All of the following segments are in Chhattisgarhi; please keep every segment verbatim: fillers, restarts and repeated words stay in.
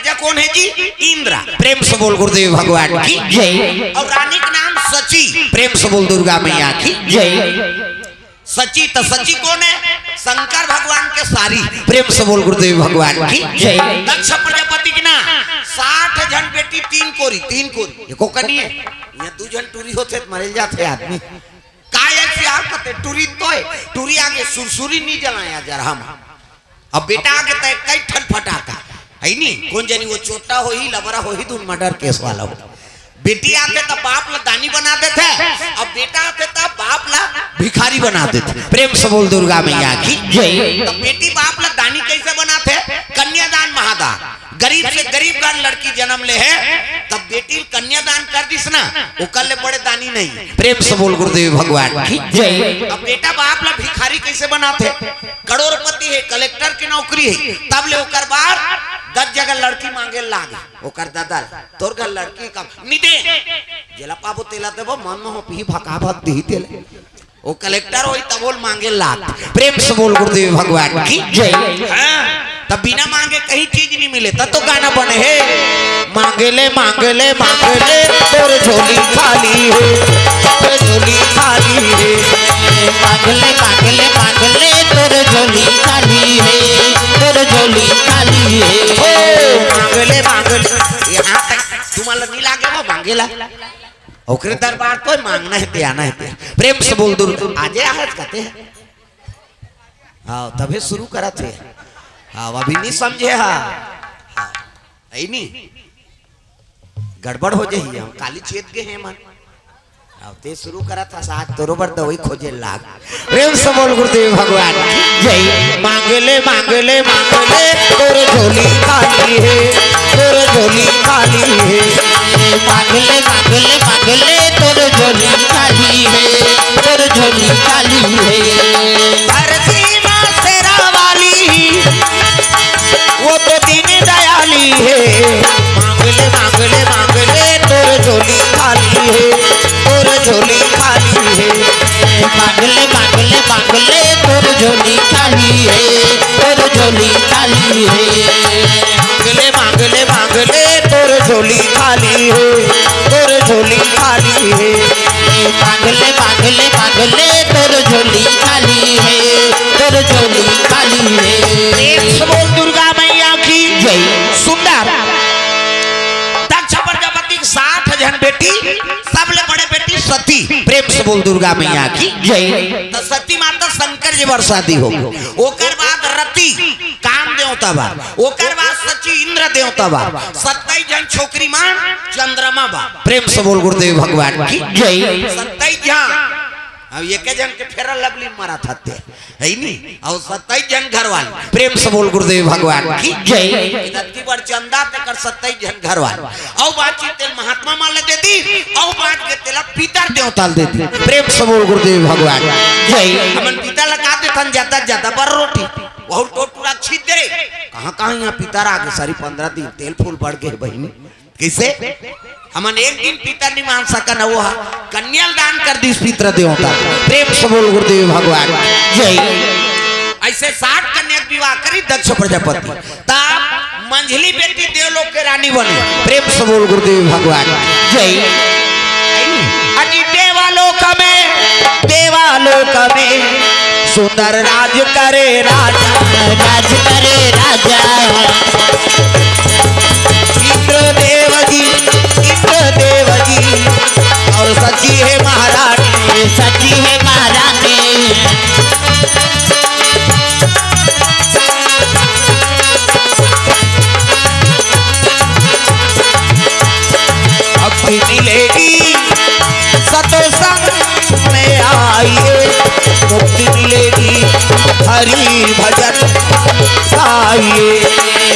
राजा कौन है जी? इंद्र। प्रेम से बोल गुरुदेव भगवान की। जय। और रानी का नाम सची। प्रेम से बोल दुर्गा मैया की। जय। सची तो सची कौन है? शंकर भगवान के सारी। प्रेम से बोल गुरुदेव भगवान की। जय। दक्ष प्रजापति की ना साठ झन बेटी, तीन कोरी, तीन कोरी, एको कनी है। यहाँ दू झन टूरी होते तो मरे जाते आदमी। का ऐसे यार पते टूरी तो है, टूरी आगे सुरसुरी नहीं जलाया जरा हम। अब बेटा आगे तो कई ठन फटाका है नी, कौन जानी वो चोटा हो ही, लबरा हो ही, दून मर्डर केस वाला हो। बेटी आते तो बाप ला दानी बना देते, अब बेटा आते तो बाप ला भिखारी बना देते। प्रेम से बोल दुर्गा मैया की। जय। तो बेटी बाप ला दानी कैसे बनाते? कन्यादान महादान। गरीब से गरीब घर लड़की जन्म ले है, तब बेटी कन्यादान कर दिस ना, ओकर ले बड़े दानी नहीं। प्रेम से बोल गुरुदेव भगवान की। जय। अब बेटा बाप ला भिखारी कैसे बनाते? करोड़पति है, कलेक्टर की नौकरी है, तब ले ओकर बाद दस जगह लड़की मांगे लागे। ओकर दादा ला, "तोर घर लड़की का निदे, जेला पाबो तेला देबो, मन में हो पी भका भक दी तेले।" वो कलेक्टर होई तब बोल मांगे लात। प्रेम से बोल गुरुदेव भगवान की। जय। हाँ, तब बिना मांगे कहीं चीज नहीं मिले, तब तो गाना बने है। मांगे ले, मांगे ले, मांगे ले, तोर झोली खाली है, तोर झोली खाली है। मांग ले, मांग ले, मांग ले, तोर झोली खाली है, तोर झोली खाली है। ओ, मांग ले, मांग ले। यहाँ तक तुम्हारा नहीं लागे वो मांगेला। ओकरे दरबार तो मांगना है, ते आना है, ते। प्रेम से बोल दूर। आजे आहत कहते हैं। हाँ, तबे शुरू करत हे। हाँ, अभी नहीं समझे हा। हाँ, ऐ नहीं। गड़बड़ हो जाही, हम काली चेत गए हैं मन। हाँ, ते शुरू करत हा, साथ तोरो बर दवाई खोजे लाग। प्रेम से बोल गुरुदेव भगवान की जय। मांग ले, मांग ले, मांग ले, तोर झोली खाली है, तोर झोली खाली है। मांग ले, मांग ले, मांग ले, तोर झोली खाली है, तोर झोली खाली है। धरती माँ शेरा वाली, वो तो दीन दयाली है। मांग ले, मांग ले, मांग ले, तोर झोली खाली है, तोर झोली खाली है। मांग ले, मांग ले, मांग ले, तोर झोली खाली है, तोर झोली खाली है। मांग ले, मांग ले, मांग ले, तोर झोली खाली है, तोर झोली खाली है। मांग ले, मांग ले, मांग ले, तोर झोली खाली है, तोर झोली खाली है। प्रेम से बोल दुर्गा मैया की जय। सुंदर। दक्ष प्रजापति के साठ झन बेटी, सबले बड़े बेटी सती। प्रेम से बोल दुर्गा मैया की जय। तो सती माता शंकर जी बर शादी हो, ओकर बाद रति काम देवता बा, ओकर बाद सची इंद्र देवता बा, सत्ताईस झन छोकरी मान चंद्रमा बा। प्रेम से बोल गुरुदेव भगवान की जय। सत्ताईस झन, अब एक झन के फेरा लवली मारा था ते, है नी? और सत्ताईस झन घर वाली। प्रेम से बोल गुरुदेव भगवान की जय। इधर की बार चंदा ते कर सत्ताईस झन घर वाली। और बात चीज तेल महात्मा मान ले देती, और बात के तेला पितर देवता ले देती। प्रेम से बोल गुरुदेव भगवान जय। हमन पितर लगा देथन ज्यादा से ज्यादा बर रोटी। बहुत टोटुरा छीत दे रे। कहाँ कहाँ यहाँ पितर आगे सारी पंद्रह दिन तेल फूल बढ़ गए बहिनी। किसे? हमन एक दिन पितर नहीं मान सकन, वो हा कन्या दान कर दिस पितर देवता। प्रेम से बोल गुरुदेव भगवान जय। ऐसे साठ कन्या के विवाह करी दक्ष प्रजापति, तब मंझली बेटी देवलोक के रानी बनी। प्रेम से बोल गुरुदेव भगवान जय। अरे देवालोक में, देवालोक में सुंदर राज करे राजा, राज करे राजा। इंद्रदेव जी, इंद्रदेव जी, और सची है महारानी, सची है महारानी। भक्ति मिलेगी सत्संग में आइए, मुक्ति मिलेगी हरि भजन गाइए।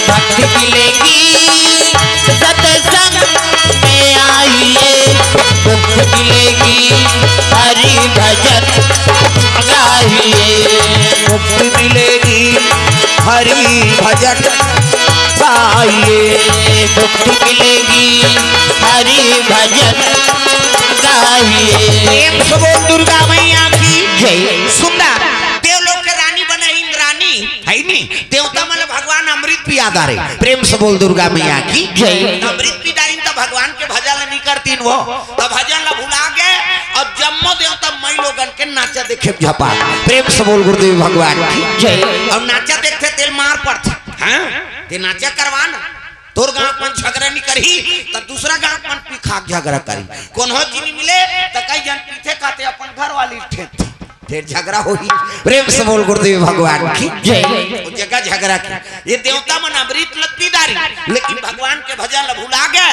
भक्ति मिलेगी सत्संग में आइए, मुक्ति मिलेगी हरि भजन गाइए। मुक्ति मिलेगी हरि भजन गाइए। मुक्ति मिलेगी हरि भजन गाइए। प्रेम से बोल दुर्गा मैया की जय। सुंदर देवलोक के रानी बने इंद्रानी, है नी? देवता मन ल भगवान अमृत पिया डारे। प्रेम से बोल दुर्गा मैया की जय। अमृत पी डारिन त भगवान के भजन ल नइ करतिन वो, त भजन ल भुला गे। अउ जम्मो देवता मई लोगन के नाचा देखे झपा। प्रेम से बोल गुरुदेव भगवान की जय। अउ नाचा देखथे तेल मार पड़थे। हाँ, ते नाचा करवा ना, तोर गांव मन झगड़ा नइ करही त दूसरा गांव मन पिखाक झगड़ा करही। कोनो चीज नइ मिले त कई झन पीथे खाथे अपन घर वाली ठेंठ। फेर झगड़ा होही। प्रेम से बोल गुरुदेव भगवान की जय। वो जगह झगड़ा के ये देवता मन अमृत ल पी डारिन, लेकिन भगवान के भजन ल भुला गे।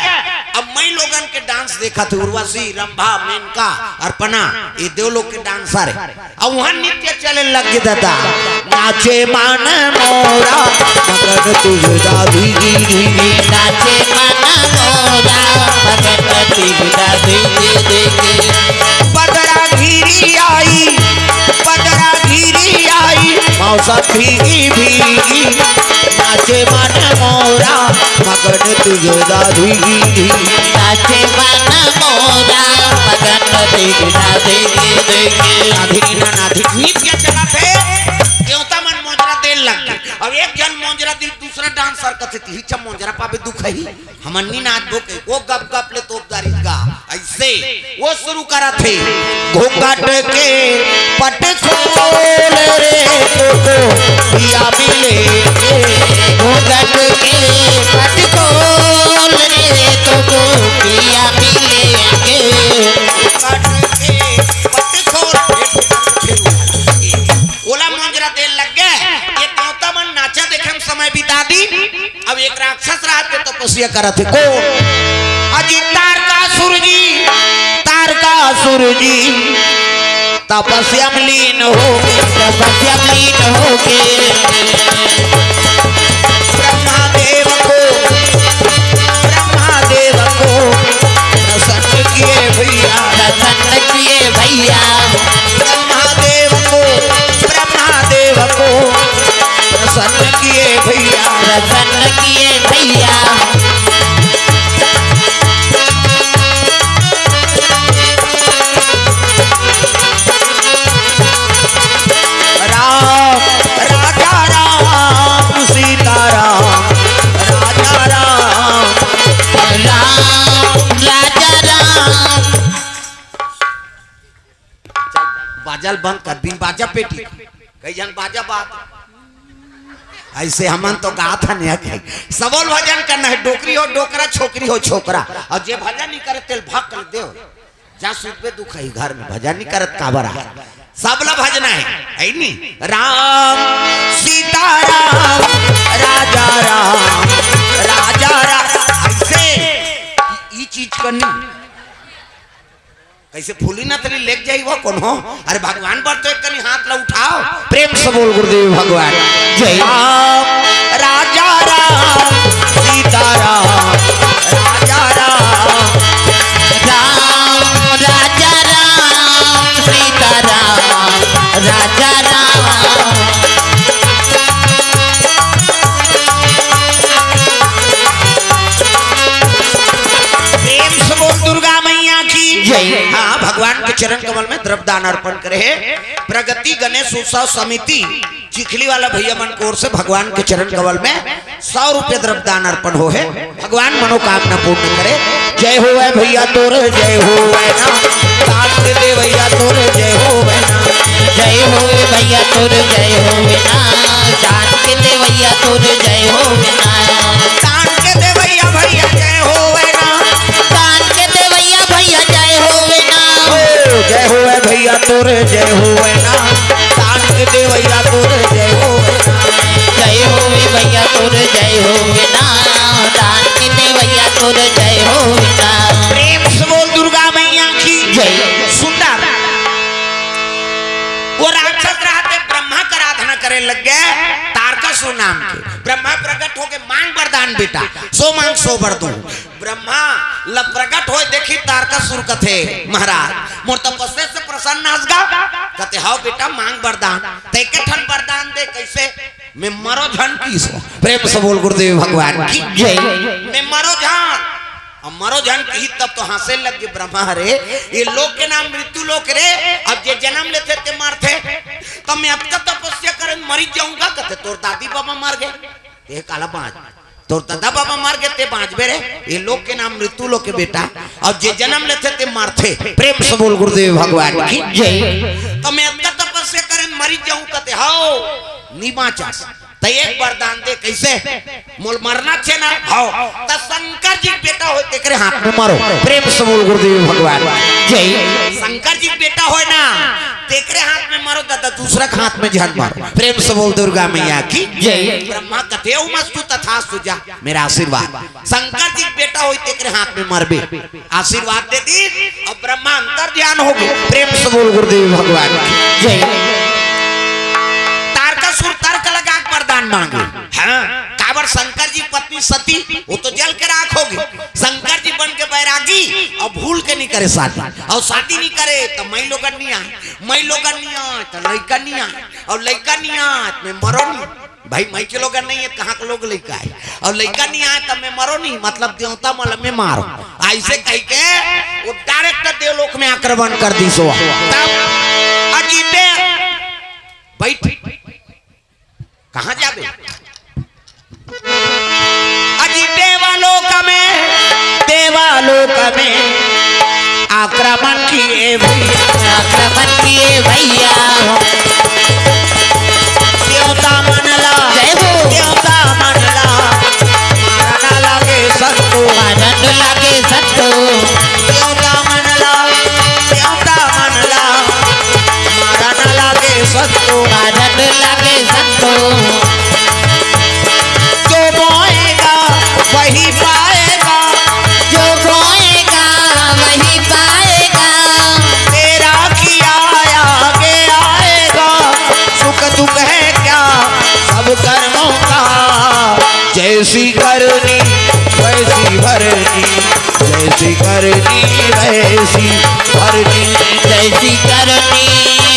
अब मई लोगन के डांस देखथे, उर्वशी, रंभा, मेनका, अर्पणा, ये देव लोग के डांसर हे। अब वहाँ नृत्य चले लग गे दादा। नाचे मन मोरा मगन तुझ दादी। नाचे मन मोरा मगन तुझ दादी। बदरा घिरी आई, बदरा घिरी आई, मौसम भीगी भीगी, नाचे मन मोरा मगन तुझ दादी। नाचे मन मोरा मगन तुझ दादी। नाधिनी ना नाधिनी नृत्य चलत हे, देवता मन मोजरा देन लग गे। अब एक झन मोजरा दिस, दूसरा डांसर कथे, "तिही च मोजरा पाबे दुख ही।" हमन नी नाचबो के, वो गप गप ले तोप डारिस गा। अइसे वो शुरू करत हे, घूंघट के पट खोल रे तोको पिया मिलेंगे। घूंघट के पट खोल रे तोको पिया मिलेंगे। घूंघट के पट खोल। ओला मोजरा देन लग गे, ये देवता मन नाचा देखे म समय बिता दिस। अब एक राक्षस रात के तपस्या करत हे। कोन? अजी तारकासुर जी, तारकासुर जी तपस्या म लीन होगे, तपस्या म लीन होगे। ब्रह्मा देव को, ब्रह्मा देव को प्रसन्न किए भैया, प्रसन्न किए भैया। ब्रह्मा देव को, ब्रह्मा देव को प्रसन्न किए भैया, प्रसन्न किए भैया। राम, राजा राम, सीता राम, राजा राम। राम, राजा राम। चल, बाजा ल बंद कर, बिन बाजा पेटी। कई झन बाजा बात। अइसे हमन तो गात हन या कहीं। सबो ल भजन करना हे, डोकरी हो डोकरा, छोकरी हो छोकरा। अउ जे भजन नइ करे तेल भक कर देव। जा सुतबे दुख ही घर में, भजन नइ करत काबर आ। सबला भजना हे, हे नी? राम, सीता राम, राजा राम, राजा राम। अइसे ई, ई चीज करनी। कइसे फूली नथरी लेग जाही वो कोनो? अरे भगवान बर तो एक कनी हाथ ला उठाव। प्रेम से बोल गुरुदेव भगवान जय। राम, राजा राम, सीता राम, राजा राम। राम, राजा राम, सीता राम, राजा राम। प्रेम से बोल दुर्गा मैया की जय। हाँ, भगवान के चरण कमल में द्रव्य दान अर्पण करे हे प्रगति गणेश उत्सव समिति चिखली वाला भैया मन की ओर से भगवान के चरण कमल में सौ रुपये द्रव्य दान अर्पण हो हे। भगवान मनोकामना पूर्ण करे। जय होवे भैया तोर, जय होवे ना। दान के देवैया तोर, जय होवे ना। जय होवे भैया तोर, जय होवे ना। दान के देवैया तोर, जय होवे ना। दान के देवैया भैया, जय होवे ना। दान के देवैया भैया, जय होवे ना। ओ, जय होवे भैया तोर, जय होवे ना। दान के देवैया तोर, जय होवे ना। जय होवे भैया तोर, जय होवे ना। दान के देवैया तोर, जय होवे ना। प्रेम से बोल दुर्गा मैया की जय। सुंदर। वो राक्षस रहते ब्रह्मा कर आराधना करे लग गे, तारकासुर नाम के। ब्रह्मा प्रकट होके मांग वरदान बेटा, सो मांग सो वर दूं। ब्रह्मा ल प्रकट होय देखिस तारकासुर कथे, महाराज, मोर तपस्या से प्रसन्न हस गा? कथे, हव बेटा, मांग वरदान। त एके ठन वरदान दे, कइसे? मैं मरों झन किहिस। प्रेम से बोल गुरुदेव भगवान की जय। मैं मरों झन। अब मरों झन किहिस तब तो हाँसे लग गे ब्रह्मा, अरे, ये लोक के नाम मृत्यु लोक रे, अब जे जनम लेथे ते मरथे, त मैं अतका तपस्या करेंव मरिच जाहूं गा, कथे, तोर दादी बाबा मर गे। ए काला बाँच, तोर ददा बाबा मर गे, ते बाँचबे रे। ये लोग के नाम मृत्यु लोग के बेटा, अउ जे जन्म लेथे ते मरथे। प्रेम से बोल गुरुदेव भगवान की। जय। त मैं अतका तपस्या करें मरी जाहूं कथे, हव, नी बाँचस। त एक वरदान दे, कइसे? मोल मरना छे ना, हव। त शंकर जी के बेटा होय तेकरे हाथ में मरो। प्रेम से बोल गुरुदेव भगवान। जय। शंकर जी के बेटा होय ना, तेकरे हाथ में मरो ददा, दूसरा के हाथ में झन मरो। प्रेम से बोल दुर्गा मैया की। जय। ब्रह्मा कथे, "ओमस्तु तथास्तु, जा, मेरा आशीर्वाद।" शंकर जी के बेटा होय तेकरे हाथ में मरबे, आशीर्वाद दे दी। अउ ब्रह्मा अंतर ध्यान हो गे। प्रेम से बोल गुरुदेव भगवान की। जय। तारकासुर तर्क लगा के वरदान मांगे। हाँ, काबर शंकर जी की पत्नी सती, वो तो जल के राख हो गे। शंकर जी बन के बैरागी, अउ भूल के नी करे शादी, अउ शादी नी करे त मई लोगन नी आय, मई लोगन नी आय त लइका नी आय, अउ लइका नी आय त मैं मरो नी। भाई, मई के लोगन नहीं है, कहाँ के लोग लइका है? अउ लइका नहीं आय त मैं मरो नहीं, मतलब देवता मन ल मैं मारो। अइसे कहि के वो डायरेक्ट देवलोक में आक्रमण कर दिस। तब अजीते बैठ, कहाँ जाबे? अजी देवालोक में, देवालोक में आक्रमण किए भैया, आक्रमण किए भैया। देवता मन ला, जय हो। देवता मन ला मारन लागे संतो, मारन लागे संतो। देवता मन ला, देवता मन ला मारन लागे संतो, मारन लागे संतो। जो बोएगा वही पाएगा, जो बोएगा वही पाएगा। तेरा किया आगे आएगा, सुख दुख है क्या सब कर्मों का। जैसी करनी वैसी भरनी, जैसी करनी वैसी भरनी। जैसी करनी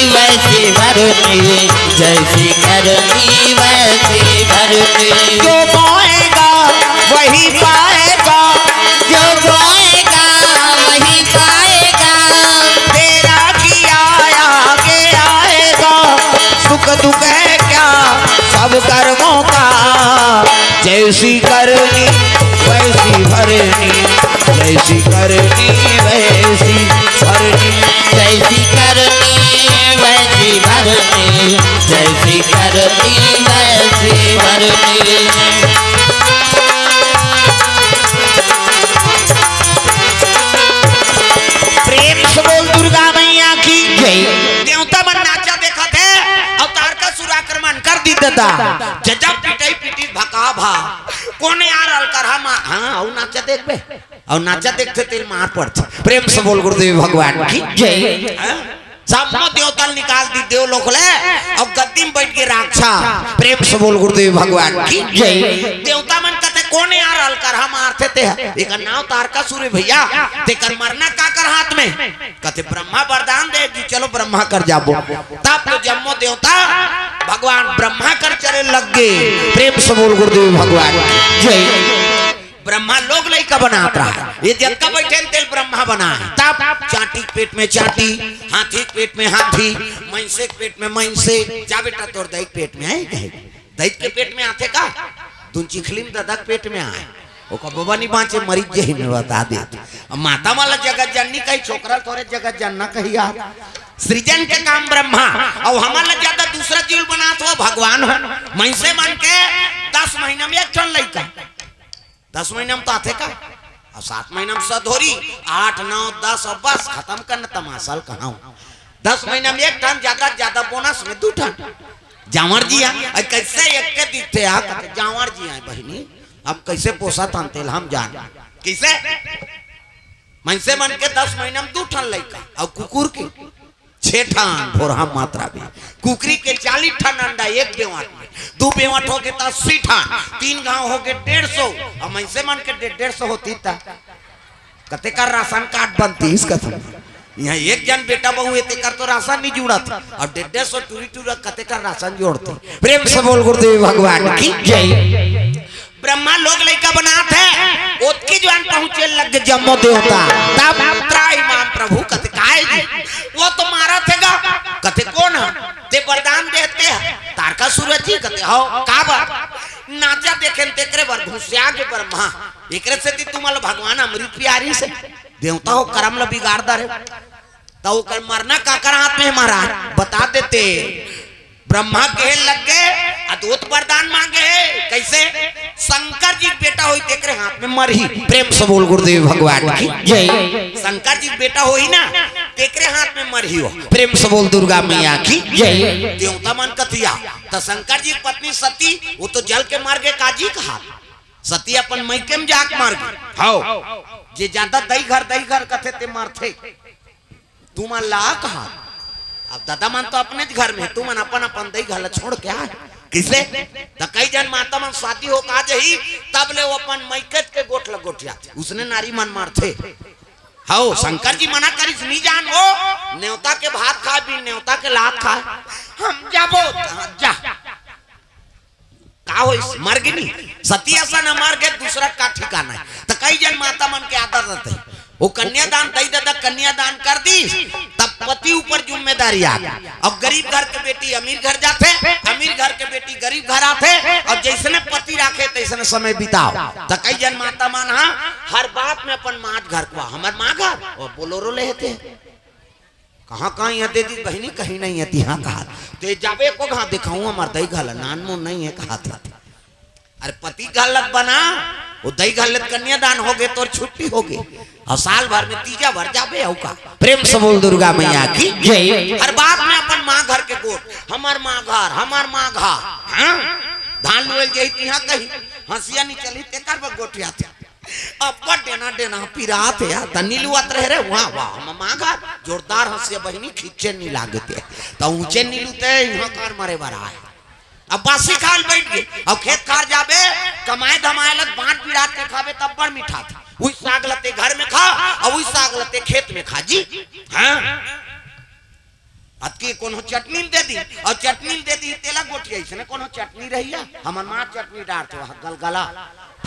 वैसी भरनी, जैसी करनी वैसी भरनी। जो बोएगा वही पाएगा, जो बोएगा वही पाएगा। तेरा किया आगे आएगा, सुख दुख है क्या सब कर्मों का। जैसी करनी वैसी भरनी, जैसी करनी वैसी भरनी। जैसी करनी वैसी भरनी, जैसी करनी वैसी भरनी। प्रेम से बोल दुर्गा मैया की जय। देवता मन नाचा देखत हे, अउ तारकासुर आक्रमण कर दिस ददा। जब पिटई पिटी भका भा, कोन यार अलकरहा मा, हाँ, अउ नाचा देखबे, अउ नाचा देखथे तेला मार पड़थे। प्रेम से बोल गुरुदेव भगवान की जय। हाँ? सब देवता ल निकाल दिस देवलोक ले, अउ गद्दी में बैठ गे राक्षस। प्रेम से बोल गुरुदेव भगवान की जय। देवता मन कथे, "कोन यार अलकरहा मारथे ते ह? एकर नाव तारकासुर हे भैया, तेकर मरना काकर हाथ में?" कथे, "ब्रह्मा वरदान दे जी, चलो ब्रह्मा कर जाबो।" तब तो जम्मो देवता भगवान ब्रह्मा कर चले लग गे। प्रेम से बोल गुरुदेव भगवान की जय। ब्रह्मा लोग लइका बनात रहा। ये जतका बइठे हे तेला ब्रह्मा बनाय। तब चांटी के पेट में चांटी, हाथी के पेट में हाथी, मइनसे के पेट में मइनसे। जा बेटा, तोर दई के पेट में आय कहे। दई के पेट में आथे का? दुन चिखली में ददा के पेट में आय। ओकर बबा नी बाँचे, मरिच जही में बता दे। अब माता वाला जगत जननी कही, छोकरा तोरे जगत जनना कही यार। सृजन के काम ब्रह्मा, अउ हमन ला ज्यादा दूसरा जीव बनात हो भगवान हो। मइनसे मन के दस महीना में एक ठन लइका, दस महीना में तो आथे का? अउ सात महीना में सधोरी, आठ, नौ, दस, अउ बस खतम करना तमाशा ल कहाऊं। दस महीना में एक ठन, ज्यादा ज्यादा बोनस में दू ठन। जांवर जी आय, अउ कइसे एक के दिखथे आ, कथे, "जांवर जी आय बहिनी, हम कइसे पोसत हन तेला हम जान।" कइसे? मइनसे मन के दस महीना में दू ठन लइका, अउ कुकुर के छे ठन भोरहा मात्रा में। कुकरी के चालीस ठन अंडा एक बेंवट में, दू बेंवट होगे त अस्सी ठन, तीन घांव होगे डेढ़ सौ, अउ मइनसे मन के डेढ़, डेढ़ सौ होतिस त कतेक कर राशन कार्ड बनतिस कथन। इहाँ एक जन बेटा बहू हे, तेकर तो राशन नी जुड़त, अउ डेढ़, डेढ़ सौ टूरी टूरा कतेक कर राशन जोड़तिस। प्रेम से बोल गुरुदेव भगवान की जय। ब्रह्मा लोग लइका बनात हे, ओतकी जुवार पहुंचे लग गे जम्मो देवता। तब त्राहि माम प्रभु कथे, "काय जी, वो तो मारत हे गा।" कथे, "कोन ह?" "ते वरदान देते ह, तारकासुर जी।" कथे, "हव, काबर?" "ना तमाचा देखे न तेकरे बर घुसिया गे ब्रह्मा। एकरे सेती तुमन ल भगवान अमृत पियारिस हे। देवता हो करम ल बिगाड़ डारे। त ओकर मरना काकर हाथ में हे महाराज? बता देते। ब्रह्मा कहे लग गे, अद्भुत वरदान मांगे हे। कइसे? शंकर जी के बेटा होही तेकरे हाथ में मरही। प्रेम से बोल गुरुदेव भगवान की जय। शंकर जी के बेटा होही ना, तेकरे हाथ में मरही हो। प्रेम से बोल दुर्गा मैया की जय। देवता मन कथिया, त शंकर जी की पत्नी सती, वो तो जल के मर गे, काजी कहा सती अपन मइके में जाके मर गे। हव, जे जादा दई घर, दई घर कथे ते मरथे। तुमन ला कहा, अब दादा मन तो अपने घर में, तुमन अपन अपन दई घर ला छोड़ के आए। कइसे? त कई जन माता मन शादी हो का जही, तब ले वो अपन मइके के गोठ ल गोठियाथे। उसने नारी मन मरथे। हव, शंकर जी मना करिस, "नी जान वो, नेवता के भात खाए, बिन नेवता के लात खाए।" हम जाबो, हाँ, जा। का होइस? मर गे नी। सती असन ह मर गे, दूसरा का ठिकाना हे। त कई जन माता मन के आदत रहिथे, वो कन्यादान दई ददा कन्यादान कर दिस, तब पति ऊपर जिम्मेदारी आ गे। अब गरीब घर के बेटी अमीर घर जाथे, अमीर घर के बेटी गरीब घर आथे, अब जइसने पति राखे तइसने समय बिताव। त कई जन माता मन ह हर बात में अपन माँ घर कहा, हमर माँ घर, वो बोलोरो ले हेते। कहाँ, कहाँ यहाँ दे दी बहिनी, कहीं नहीं है तिहाँ कहा। त ये जाबे को कहाँ दिखाऊँ, हमर दई घर ला, नान मोन नहीं है कहा था। अरे पति घर ला बना, वो दई घर ले कन्यादान हो गे, तोर छुट्टी हो गे। अउ साल भर में तीजा भर जाबे, अउ का? प्रेम से बोल दुर्गा मैया की जय। हर बात में अपन माँ घर के गोठ, हमर माँ घर, हमर माँ घर। हाँ? धान लुए ल जही तिहाँ कही, हँसिया नी चलही, तेकर बर गोठियाथे। अब्बड़ डेना डेना पिरात हे यार, त नी लुवत रहे रे, वाह, वाह, हम माँ घर, जोरदार हँसिया बहिनी, खींचे नी लागे ते। त ऊँचे नी लुते, इहाँ कार मरे बर आए। अब बासी खाल बइठ गे, अब खेत खार जाबे, कमाए धमाए ल त बाँट बिरात के खाबे, तब बड़ मिठाथे। उही साग ल ते घर में खा, अउ उही साग ल ते खेत में खा जी। हाँ? अतकी कोनो चटनी ल दे दी, अउ चटनी ल दे दी, तेला गोठिया, इसने कोनो चटनी रहिया, हमर माँ चटनी डारथे, वह गलगला,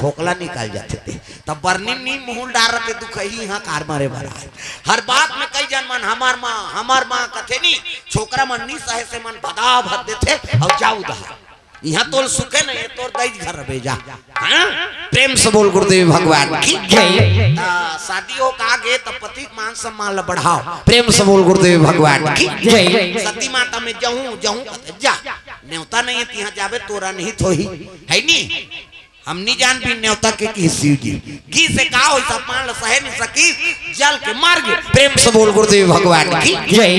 फोकला निकल जाथे ते। तब बरनी नीम मुँह ल डारथे, दुखही इहाँ कार मरे बर आए। हर बात में कई जन मन, "हमर माँ, हमर माँ," कथे नी, छोकरा मन नी सहे से मन भदा भद देथे, अउ जाऊ दहा। इहाँ तोल सुखे नहीं हे, तोर दई घर रबे जा। हाँ? प्रेम से बोल गुरुदेव भगवान की जय। त शादी हो का गे त पति के मान सम्मान ल बढ़ाव। प्रेम से बोल गुरुदेव भगवान की जय। सती माता में जहूँ, जहूँ कथे, जा। नेवता नहीं हे, तिहाँ जाबे तोर अनहित होही। हे नी? हम नी जान बिन नेवता के किहिस शिव जी। गिस हे का होइस, अपमान ल सहे नी सकिस, जल के मर गे। प्रेम से बोल गुरुदेव भगवान की जय।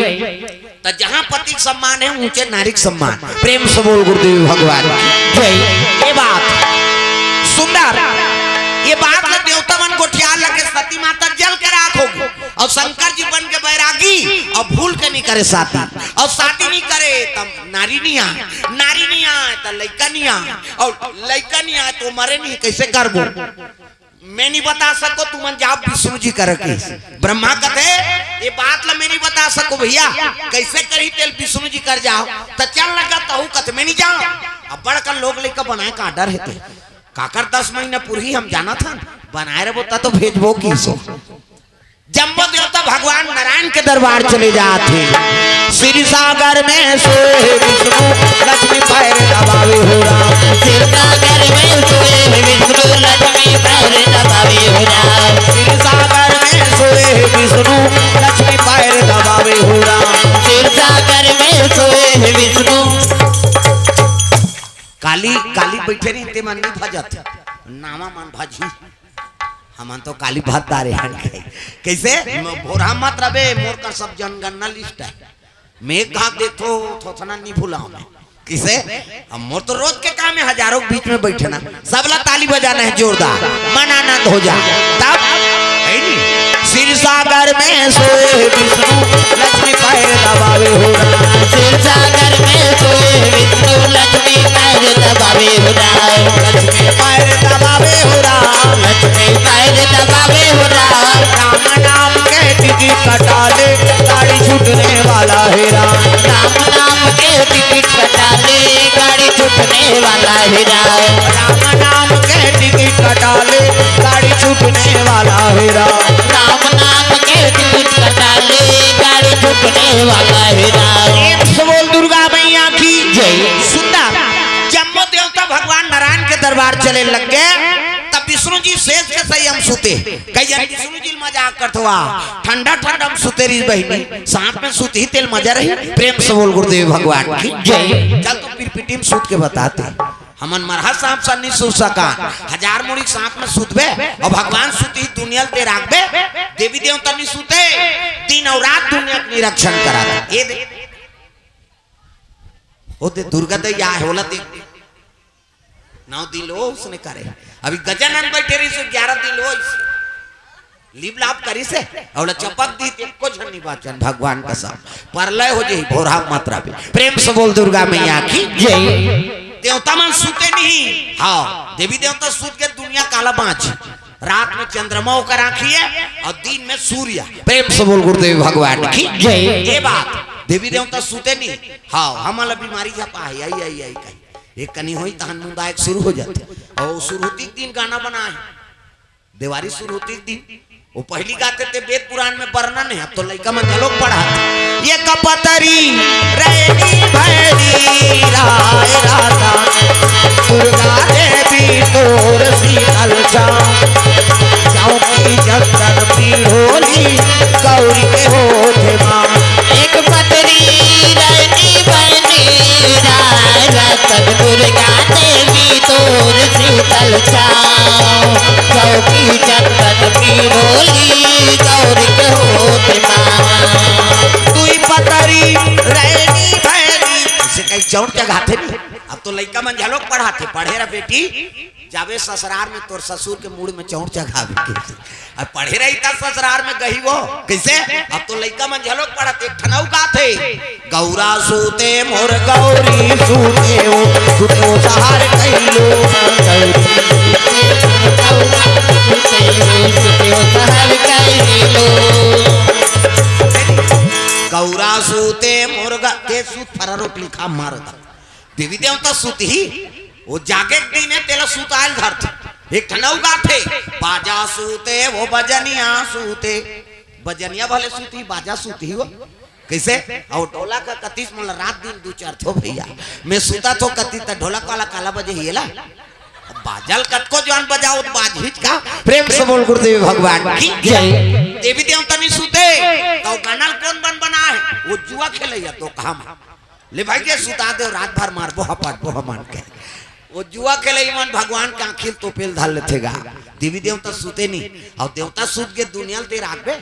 त जहाँ पति के सम्मान हे, ऊँचे नारी के सम्मान। प्रेम से बोल गुरुदेव भगवान की जय। ये बात सुंदर, ये बात ल देवता मन गोठियार लगे, सती माता जल के राख हो गे, अउ शंकर जी बन गे बैरागी, अउ भूल के नी करे शादी, अउ शादी नी करे त नारी नी आए, नारी नी आए त लइका नी आए, अउ लइका नी आए त वो मरे नी, कइसे करबो? मैं नी बता सकों, तुमन जाव विष्णु जी करा के। ब्रह्मा कथे, "ये बात ल मैं नी बता सकों भइया, कइसे करही तेल विष्णु जी कर जाव।" त चल लगा तहू कथे, "मैं नी जाव।" अब बड़कन लोग लइका बनाए का order हे ते। काकर दस महीना पुरही हम जानत हन, बनाए रबो त तो भेजबो किहिस। जम्मो देवता भगवान नारायण के दरबार चले जात हे। क्षीर सागर में सोए विष्णु, लक्ष्मी पैर दबावे हो राम। क्षीर सागर में सोए विष्णु, लक्ष्मी पैर दबावे हो राम। क्षीर सागर में सोए विष्णु, लक्ष्मी पैर दबावे हो राम। क्षीर सागर में सोए विष्णु। काली, काली बइठे रहिन ते मन नी भजत, नावा मन भजही। हमन तो काली भज डारे हन। कइसे? म-, भोरहा मत रबे, मोर कर सब जनगणना list हे। मैं कहाँ देखो, थोथना नी भुलाओं मैं। कइसे? अब मोर तो रोज के काम हे, हजारों के बीच में बइठना। सबला ताली बजाना हे जोरदार, मन आनंद हो जा। तब, हे नी? क्षीर सागर में सोए विष्णु, लक्ष्मी पैर दबावे हो राम। क्षीर सागर में सोए विष्णु, लक्ष्मी पैर दबावे हो राम। लक्ष्मी पैर दबावे हो राम। लक्ष्मी पैर दबावे हो राम। राम नाम के टिकट कटा ले, गाड़ी छूटने वाला हे राम। राम नाम के टिकट कटा ले, गाड़ी छूटने वाला हे राम। राम नाम के टिकट कटा ले, गाड़ी छूटने वाला हे राम। राम नाम के टिकट कटा ले, गाड़ी छूटने वाला हे राम। एक से बोल दुर्गा मैया की जय। सुंदर, जम्मो देवता भगवान नारायण के दरबार बार चले लग गे, तब विष्णु जी सेज के सही हम सुते। कई जन विष्णु जी मजाक करत हवा, ठंडा ठंडा हम सुते रही बहिनी, साथ में सुत ही तेल मजा रही। प्रेम से बोल गुरुदेव भगवान की जय। चल तो पिरपिटी में सुत के बताते, हमन मरहा सांप सन नहीं सुत सका, हजार मुड़ी सांप में सुतबे और भगवान सुत ही दुनिया ते राखबे। देवी देवता नहीं सुते, दिन और रात दुनिया के निरीक्षण करा। ये दे, ओ दे दुर्गा दैया होला दे। नौ दिन लो उसने करे। अभी गजानन बैठे रही से ग्यारह दिन लो इसे। लीप लाप करी से, और चपक दी ते एको झन नहीं बाचन भगवान कसम। परलय हो जही भोरा मात्रा पे। प्रेम से बोल दुर्गा मैया की जय। देवता मन सुते नहीं। हाँ, देवी देवता सुत के दुनिया काला बाँच। रात में चंद्रमा ओकर आँखी है और दिन में सूर्य। प्रेम से बोल गुरुदेव भगवान की जय। ये बात, देवी देवता सुते नहीं। हाँ, हमला बीमारी झपा है, आई, आई, आई, कही। एक कनी होई, तहन मुंदाए के शुरू हो जाते। और शुरू होती के दिन गाना बना है, देवारी शुरू होती के दिन। वो पहली गाते थे, वेद पुराण में वर्णन है, अब तो लइका मन घलोक पढ़ा। ये कपतरी रैनी भैरी राय राधा, दुर्गा देवी तोर शीतल छाँव। जाऊं की जंतन पीढ़ोली, गौरी के होठ माँ। एक पतरी रैनी बनी राय रतन, दुर्गा देवी तोर शीतल छाँव। जाऊं की जंतन पीढ़ोली, गौरी के होठ माँ। दुई पतरी रैनी भैरी। इसे कहीं चौड़ चघाथे नहीं। अब तो लइका मन झलोक पढ़ाथे, पढ़े रह बेटी, जाबे ससुरार में तोर ससुर के मूड़ में चौड़ चघावे के। अब पढ़े रही त ससुरार में गही वो। कैसे? अब तो लइका मन झलोक पढ़त, एक ठन अउ गाथे। गौरा सूते मोर गौरी सूते हो, सूते हो सहार कहिलो। गौरा सूते मोर गौरी सूते हो, सूते हो सहार कहिलो। गौरा सूते मोर ग-, ते सूत फरा रोक लिखा मारता। देवी देवता सुत ही, वो जागे के दिन है, तेला सुतायल धरथे। एक ठन अउ गाथे, बाजा सूते, वो बजनिया सूते। बजनिया भले सुत ही, बाजा सुत ही वो। कैसे? और ढोलक का कतीस मन रात दिन दू चार थो भैया। मैं सुता थो कती त ढोलक वाला काला बजे ही एला। बाजल कतको जवान बजाओ त बाज हिच का। प्रेम से बोल गुरुदेव भगवान की जय। देवी देवता नहीं सुते, तो गाना कौन बन बना है? वो जुआ खेले या तो काम। ले भाई के सुता दे, रात भर मारबो हपटबो हमन के। वो जुआ खेले मन भगवान के आँखी ल तोपेल धर लेथे गा। देवी देवता सुते नहीं, और देवता सुत के दुनिया ल ते राखबे।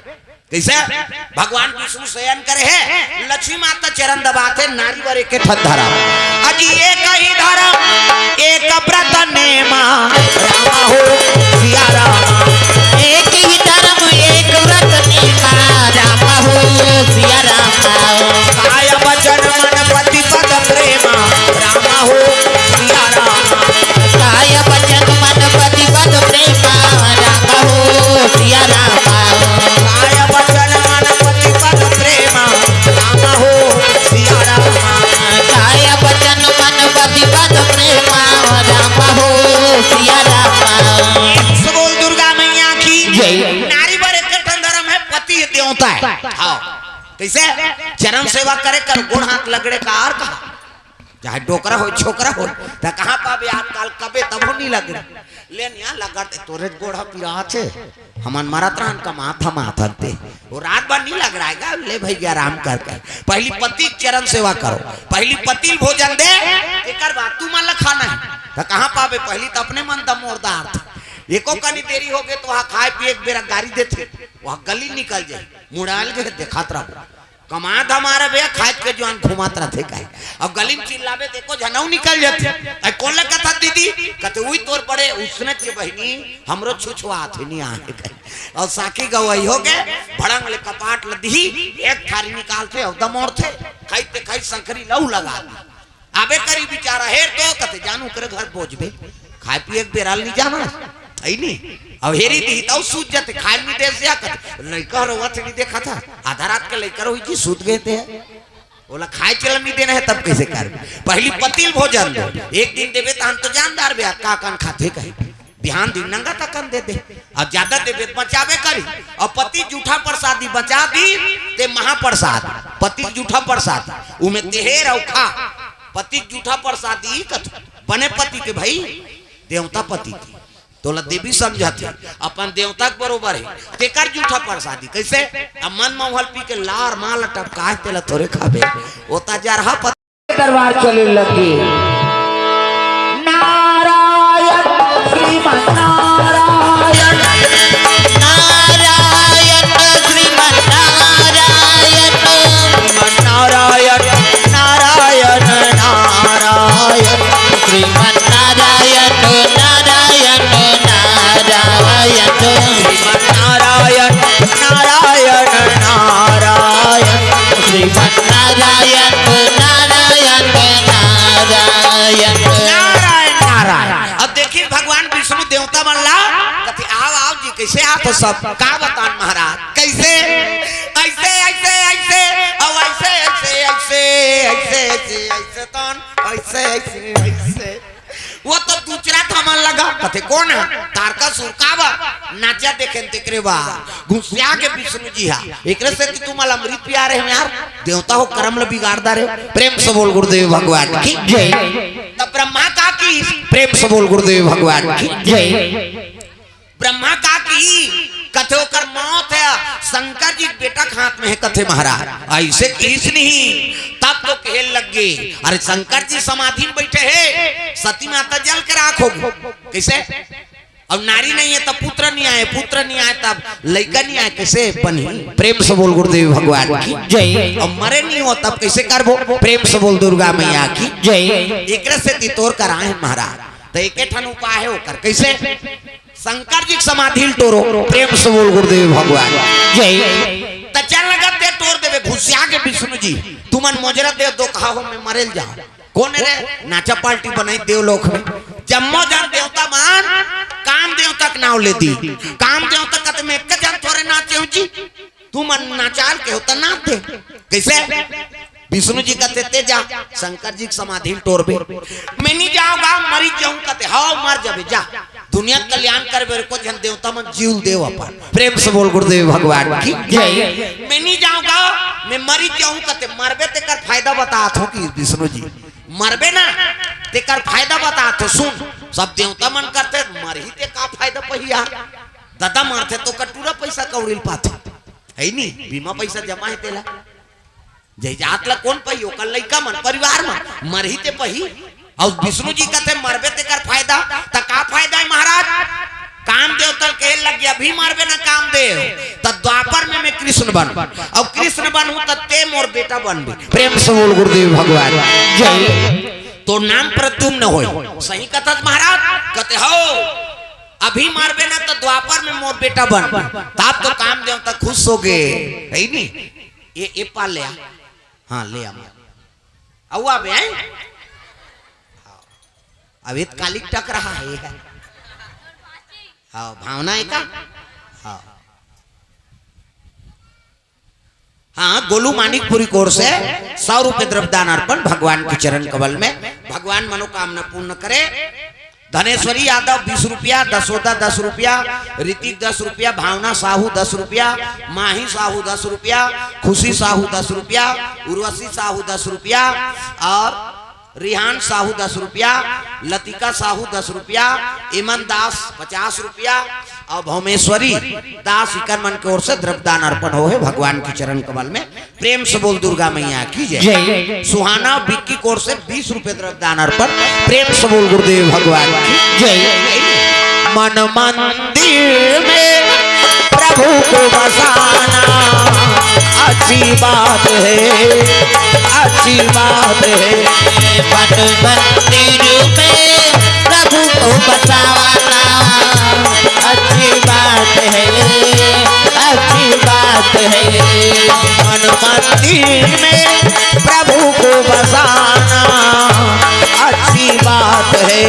कैसे? भगवान विष्णु शयन करे है, लक्ष्मी माता चरण दबाथे, नारी बर एक ठन धरम। अजी एक ही धरम, एक व्रत नेमा, रामा हो सिया रामा। एक ही धरम, एक व्रत नेमा, रामा हो सिया रामा। काय वचन मन पति पद प्रेमा, रामा हो सिया रामा। काय वचन मन पति पद प्रेमा, रामा हो सिया रामा। काय वचन मन पति पद प्रेमा, रामा हो सिया रामा। काय वचन मन पति पद प्रेमा, रामा हो सिया रामा। सब बोल दुर्गा मैया की जय। नारी बर एक ठन धरम है, पति देवता है। हाँ। कैसे? चरण सेवा करे कर, गोड़ हाथ लगड़े का और कहा। चाहे डोकरा हो, छोकरा हो, त कहाँ पाबे आजकल, कबे तभो नहीं लग रहा। ले निया लगत तोरे गोड़ पिरात हे। हमन मरत रहन कमात धमात हन ते। वो रात भर नहीं लग रहा है, ले भैया आराम कर कर। पहली पति के चरण सेवा करो, पहली पति ल भोजन दे, एकर बाद तू मन ल खाना है। त कहाँ पाबे, पहली त अपने मन दमोरदार थे। एको कनी देरी हो गए तो वहाँ खाए पिए एक बेरा गारी देथे, वहाँ गली निकल जाए, मुड़ाल गए देखात रहो। कमा धमारा भैया, खाए के जुआन घुमात रथे कहे। अब गली में चिल्लाबे त एको झनऊ निकल जाथे। "अरे कौन लगत हस दीदी?" कहते, "उही तोर बड़े उसने के बहिनी, हमरो छुछुआत हे, नहीं आए कहे।" और साखी गवई हो गए, भड़ंग ले कपाट ल दिही, एक थारी निकालथे और दमोड़थे, खाई ते खाई संकरी लऊ लगा दी। आबे करी बिचारा, हेर तो कहते, "जानू करे घर बोझबे, खाए पिए के बेरा ल नहीं जाना।" है नी? अब हेरी दी तऊ सूत जाते, खाए नहीं दे सिया कहते, "लइका रोवत नहीं देखा था, आधा रात के लइका रोई जी सूत गए थे।" बोला, "खाए चलन नहीं देना है तब कैसे कर?" पहली पति ल भोजन दो, एक दिन देबे त हम तो जानदार बे, का कन खाथे कहे, बिहान दिन नंगा तकन दे दे, अब ज्यादा देबे त बचाबे करी, और पति जूठा प्रसादी बचा दी, ते महाप्रसाद, पति जूठा प्रसाद, उमे तेहेर अउ खा, पति जूठा प्रसादी कथ, बने पति के भाई, देवता पति के, तोला देवी समझत हे, अपन देवता के बरोबर हे, तेकर जूठा प्रसादी। कइसे? अब मन मउहा ल पी के लार मार ल टपकाय, तेला थोरे खाबे, ओता जरहा पति दरबार चले लगे। नारायण श्रीमन नारायण। नारायण श्रीमन नारायण। श्रीमन नारायण, नारायण, नारायण। श्रीमन नारायण, नारायण, नारायण। श्रीमन नारायण, नारायण, नारायण। श्रीमन नारायण, नारायण, नारायण। नारायण, नारायण। अब देखिए, भगवान विष्णु देवता मन ला कथे, "आव, आव जी, कइसे आत हो सब?" का बतान महाराज, कइसे? अइसे, अइसे, अइसे, अउ अइसे, अइसे, अइसे, अइसे, अइसे, अइसे, तन, अइसे, अइसे, अइसे। वो तो दूसरा था मन लगा, कथे, "कोन हे?" "तारकासुर।" "का बर?" "नाचा देखेन तेकरे बर।" घुसिया के विष्णु जी हा, एकरे सेती तुमन ल अमृत पिया रहे हो यार, देवता हो करम ल बिगाड़ डारे हो। प्रेम से बोल गुरुदेव भगवान की जय। तब ब्रह्मा का की, प्रेम से बोल गुरुदेव भगवान की जय। ब्रह्मा का की, कथे ओकर मौत हे, शंकर जी के बेटा के हाथ में हे, कथे महाराज। अइसे किहिस नहीं, तब तो कहे लग गे, "अरे शंकर जी समाधि में बइठे हे, सती माता जल के राख होगे।" कइसे? अब नारी नहीं हे तब पुत्र नहीं आय, पुत्र नहीं आय तब लइका नहीं आय, कइसे बनही? प्रेम से बोल गुरुदेव भगवान की जय। अब मरे नहीं हो तब कइसे करबो? प्रेम से बोल दुर्गा मैया की जय। एकरे सेती तोर कराए हे महाराज, त एके ठन उपाय हे ओकर। कइसे? शंकर जी के समाधि ल टोरो, प्रेम से बोल गुरुदेव भगवान जय। त चल लगत दे टोर देबे, घुसिया के विष्णु जी, "तुमन मोजरा देव दो कहा हो, मैं मरेल जाओ।" "कोन रे?" "नाचा पार्टी बनाई देवलोक में, जम्मो जन देवता मन काम देवता के नाव ले दी, काम देवता कथे मैं एक जन थोरे नाचे हो जी, तुमन नाचाल के हो त नाच दे।" कइसे? विष्णु जी कथे, "ते जा, शंकर जी के समाधि ल टोरबे।" "मैं नहीं जाऊंगा, मरी जाऊं।" कथे, "हव, मर जाबे, जा। दुनिया के कल्याण करबे, एको झन देवता मन जीव ल देव अपन।" प्रेम से बोल गुरुदेव भगवान की जय। "मैं नहीं जाऊंगा, मैं मरी जाऊं।" कथे, "मरबे तेकर फायदा बतात हो कि विष्णु जी, मरबे ना, तेकर फायदा बतात हो। सुन, सब देवता मन करथे, मरही ते का फायदा पही यार? ददा मरथे त ओकर टूरा पइसा कौड़ी ल पाथे, हे नी? बीमा पइसा जमा हे तेला।" जय जात ला कोन पही? ओकर लइका मन, परिवार मन, मरही ते पही। अउ विष्णु जी कथे, "मरबे तेकर फायदा।" त का फायदा हे महाराज? काम देवता ल कहे लग गे, "अभी मरबे ना काम देव।" त द्वापर में मैं कृष्ण बन, अउ कृष्ण बनहूं त ते मोर बेटा बनबे। प्रेम से बोल गुरुदेव भगवान जय। "तोर नाम प्रद्युम्न होय।" सही कथस महाराज? कथे, "हव, अभी मरबे ना त द्वापर में मोर बेटा बन।" तब तो काम देवता खुश होगे, हे नी? ये, ये पाल ले आ। हाँ, ले आ। अउ आबे, हैं? अब ये काली टक रहा है। हाँ, भावना हे का? हाँ। हाँ, गोलू मानिकपुरी की ओर से सौ रुपये द्रव्यदान अर्पण भगवान के चरण कमल में, भगवान मनोकामना पूर्ण करे। धनेश्वरी यादव बीस रुपया, दसोदा दस रुपया, ऋतिक दस रुपया, भावना साहू दस रुपया, माही साहू दस रुपया, खुशी साहू दस रुपया, उर्वशी साहू दस रुपया और रिहान साहू दस रुपया, लतिका साहू दस रुपया, इमन दास पचास रुपया और भौमेश्वरी दास इकर मन के ओर से द्रव्यदान अर्पण हो हे भगवान के चरण कमल में। प्रेम से बोल दुर्गा मैया की जय। जय। सुहाना विक्की की ओर से बीस रुपये द्रव्यदान अर्पण। प्रेम से बोल गुरुदेव भगवान की जय। मन मंदिर में प्रभु को बसाना अच्छी बात है, अच्छी बात है। मन मंदिर में प्रभु को बसाना अच्छी बात है, अच्छी बात है। मन मंदिर में प्रभु को बसाना अच्छी बात है,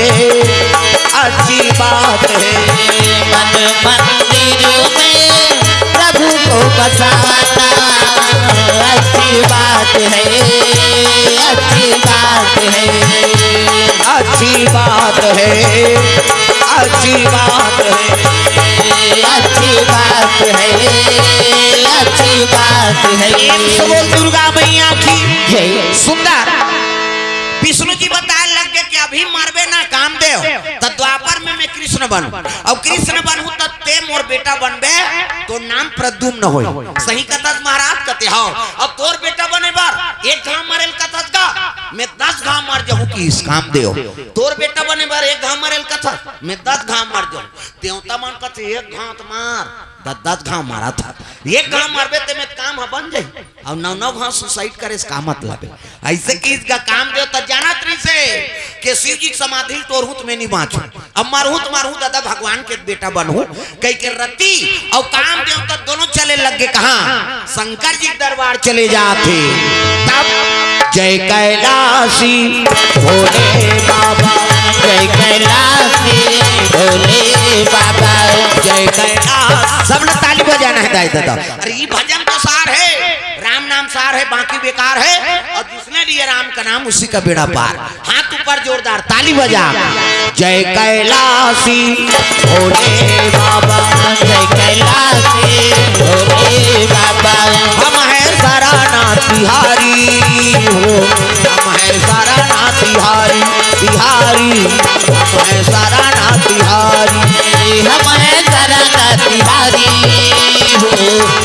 अच्छी बात है। मन मंदिर में प्रभु को बसाना अच्छी बात है, अच्छी बात है। अच्छी बात है, अच्छी बात है। अच्छी बात है, अच्छी बात है। प्रेम से बोल दुर्गा मैया की जय। सुंदर। विष्णु जी बताए लग गे कि अभी मरबे ना कामदेव, त द्वापर में मैं कृष्ण बनहूं, अउ कृष्ण बनहूं त तें मोर बेटा बनबे, तोर नाम प्रद्युम्न होय। सही कथस महाराज? कथे हव। अब तोर बेटा बने बर एक घांव मरे ल कथस गा, मैं दस घांव मर जाहूं किहिस कामदेव। तोर बेटा बने बर एक घांव मरे ल कथस, मैं दस घांव मर जाहूं। देवता मन कथे एक घांव त मार, दस दस घांव मारत हस, एक घांव मरबे तेमे काम ह बन जाही। अउ नौ नौ घांव suicide करे से का मतलब हे? अइसे किहिस गा कामदेव, त जानत रहिसे के शिव जी के समाधि ल टोरहूं त मैं नइ बांचहूं, अब मरहूं त मरहूं ददा, भगवान के बेटा बनहूं कहिके रति अउ कामदेव त दोनों चले लग गे कहां? शंकर जी के दरबार चले जाथे। तब जय कैलासी भोले बाबा, जय कैलासी भोले बाबा, जय कैलाश। सब लोग ताली बजाना हे दाई ददा। अरे ई भजन तो सार हे, राम नाम सार हे, बाकी बेकार हे। अउ जिसने लिए राम का नाम उसी का बेड़ा पार। हाथ ऊपर जोरदार ताली बजा। जय कैलासी भोले बाबा, जय कैलासी भोले बाबा। हम हैं सारनाथ बिहारी हो, हम हैं सारनाथ बिहारी, बिहारी। हम हैं सारनाथ बिहारी, हम हैं सारनाथ बिहारी हो,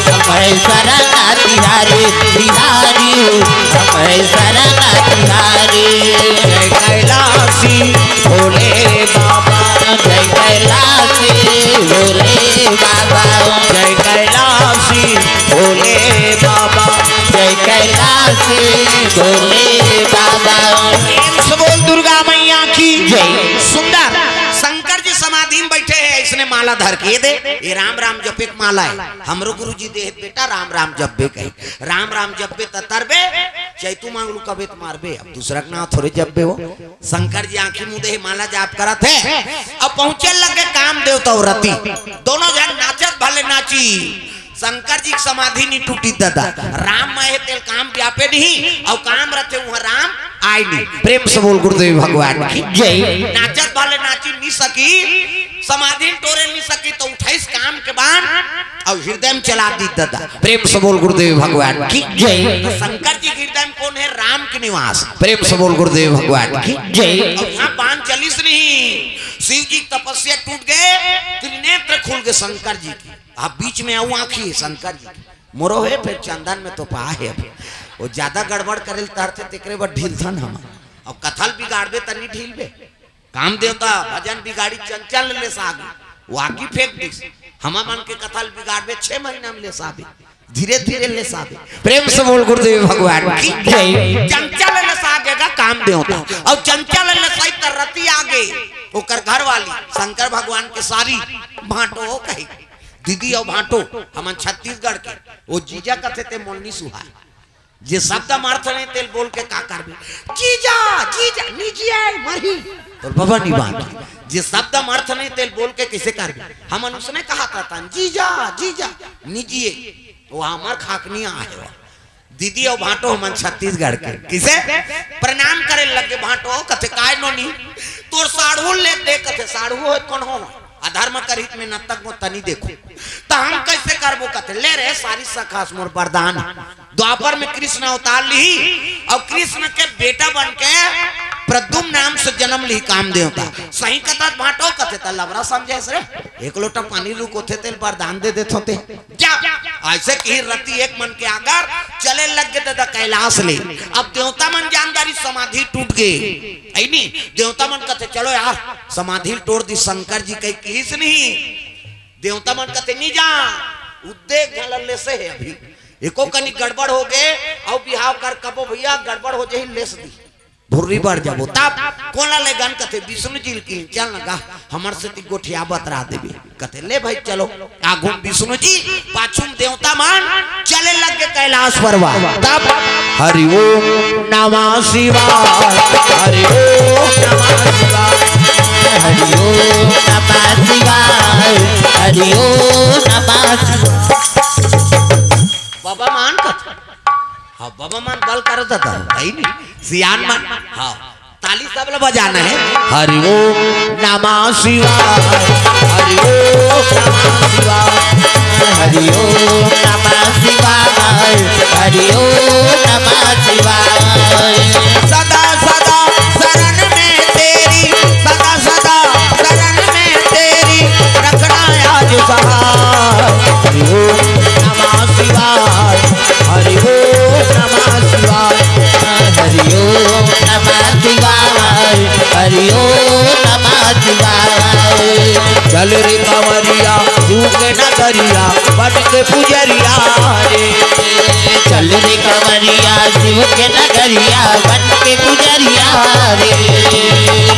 हम हैं सारनाथ बिहारी, बिहारी हो, हम हैं सारनाथ बिहारी। जय कैलासी भोले बाबा, जय कैलासी भोले बाबा, जय कैलासी भोले बाबा, जय कैलासी भोले बाबा। प्रेम से बोल दुर्गा मैया की जय। सुंदर शंकर जी समाधि में बैठे हैं, इसने माला धर के, ये दे, ये राम राम जपे के माला है। हमरो गुरुजी दे हे बेटा, राम राम जपबे कहे, राम राम जपबे त तरबे, चैतू मांगलू कबे त मारबे, अब दूसरा के नाम थोड़े जपबे हो। शंकर जी आंखी मुंदे हे, माला जाप करत हे। अब पहुंचे लगे कामदेव त रति, दोनों झन नाचत भले नाची, शंकर जी के समाधि नइ टूटी ददा। राम मय हे तेल काम व्यापे नहीं, अउ काम रथे उहां राम आय नहीं। प्रेम से बोल गुरुदेव भगवान की जय। नाचत भले नाची नइ सकी, समाधि ल टोरे नइ सकी, त उठाइस काम के बाण अउ हृदय में चला दी ददा। प्रेम से बोल गुरुदेव भगवान की जय। त शंकर जी के हृदय में कोन हे? राम के निवास। प्रेम से बोल गुरुदेव भगवान की जय। अउ उहां बाण चलिस नहीं, शिव जी के तपस्या टूट गे, त्रिनेत्र खुल गे शंकर जी के। अब बीच में अउ आंखी हे शंकर जी के, मोरो हे, फेर चंदन में तो पा हे। अब वो ज्यादा गड़बड़ करे ल तरथे, तेकरे बर ढीलथन हम। अब कथा ल बिगाड़बे त नइ ढीलबे। कामदेव त भजन बिगाड़ी, चंचल ले सागे, वो आगी फेंक दिस। हमर मन के कथा ल बिगाड़बे, छह महीना में ले साबे, धीरे धीरे ले साबे। प्रेम से बोल गुरुदेव भगवान की जय। चंचल ले सागे गा कामदेव त, अउ चंचल ले साई त रति आगे, ओकर घरवाली शंकर भगवान के सारी भांटो कही, दीदी अउ भांटो, हमन छत्तीसगढ़ के, वो जीजा कथे ते मोलनी सुहाय। जे शब्द म अर्थ नहीं तेल बोल के का करबे? जीजा, जीजा, निजी आय मरही। तोर बाबा नहीं बात। जे शब्द म अर्थ नहीं तेल बोल के कइसे करबे? हमन उसने कहा था तन, जीजा, जीजा, निजी। वो हमर खाकनी आहे वो। दीदी अउ भांटो हमन छत्तीसगढ़ के। किसे? प्रणाम करे लगे भांटो, कथे काय नोनी? तोर साढ़ू ले दे, कथे साढ़ू हो कौन हो? अधर्म करहित में नतक मो तनी देखो। त हम कइसे करबो कथे, ले रे सारी सखास मोर वरदान। द्वापर में कृष्ण अवतार लिही अउ कृष्ण के बेटा बन के प्रद्युम्न नाम से जन्म लिही कामदेव त। सही कथस भांटो कथे त लबरा समझे रे। एक लोटा पानी रुकोथे तेल वरदान दे देथों ते। जा, अइसे किही रति एक मन के आगर चले लग गे ददा कैलाश ले। अब देवता मन जानदारी समाधि टूट गे। अइनी, देवता मन कथे चलो यार समाधि ल टोर दी शंकर जी कही किहिस नहीं। देवता मन कथे नहीं जा, उद्देक घला लेसे हे अभी। एको कनी गड़बड़ हो गे, अउ बिहाव कर कबो भैया गड़बड़ हो जाही लेस दी। भुर्री बढ़ जाबो। तब कोला ले गन कथे विष्णु जी ल किहिन चल न गा, हमर सेती गोठिया बतरा देबे। कथे ले भाई चलो। आगू म विष्णु जी, पाछू म देवता मन चले लग गे कैलाश पर्वत। तब हरि ओम नमः शिवाय, हरि ओम नमः शिवाय, हरि ओम नमः शिवाय, हरि ओम नमः शिवाय। बाबा मान कथे हाँ, बाबा मन बल करत था, है नी? सियान मन, हाँ, ताली सब ला बजाना है। हरि ओम नमः शिवाय, हरि ओम नमः शिवाय, हरि ओम नमः शिवाय, हरि ओम नमः शिवाय। सदा सदा शरण में तेरे चल रे कंवरिया, शिव के नगरिया, बन के पुजरिया रे। चल रे कंवरिया, शिव के नगरिया, बन के पुजरिया रे।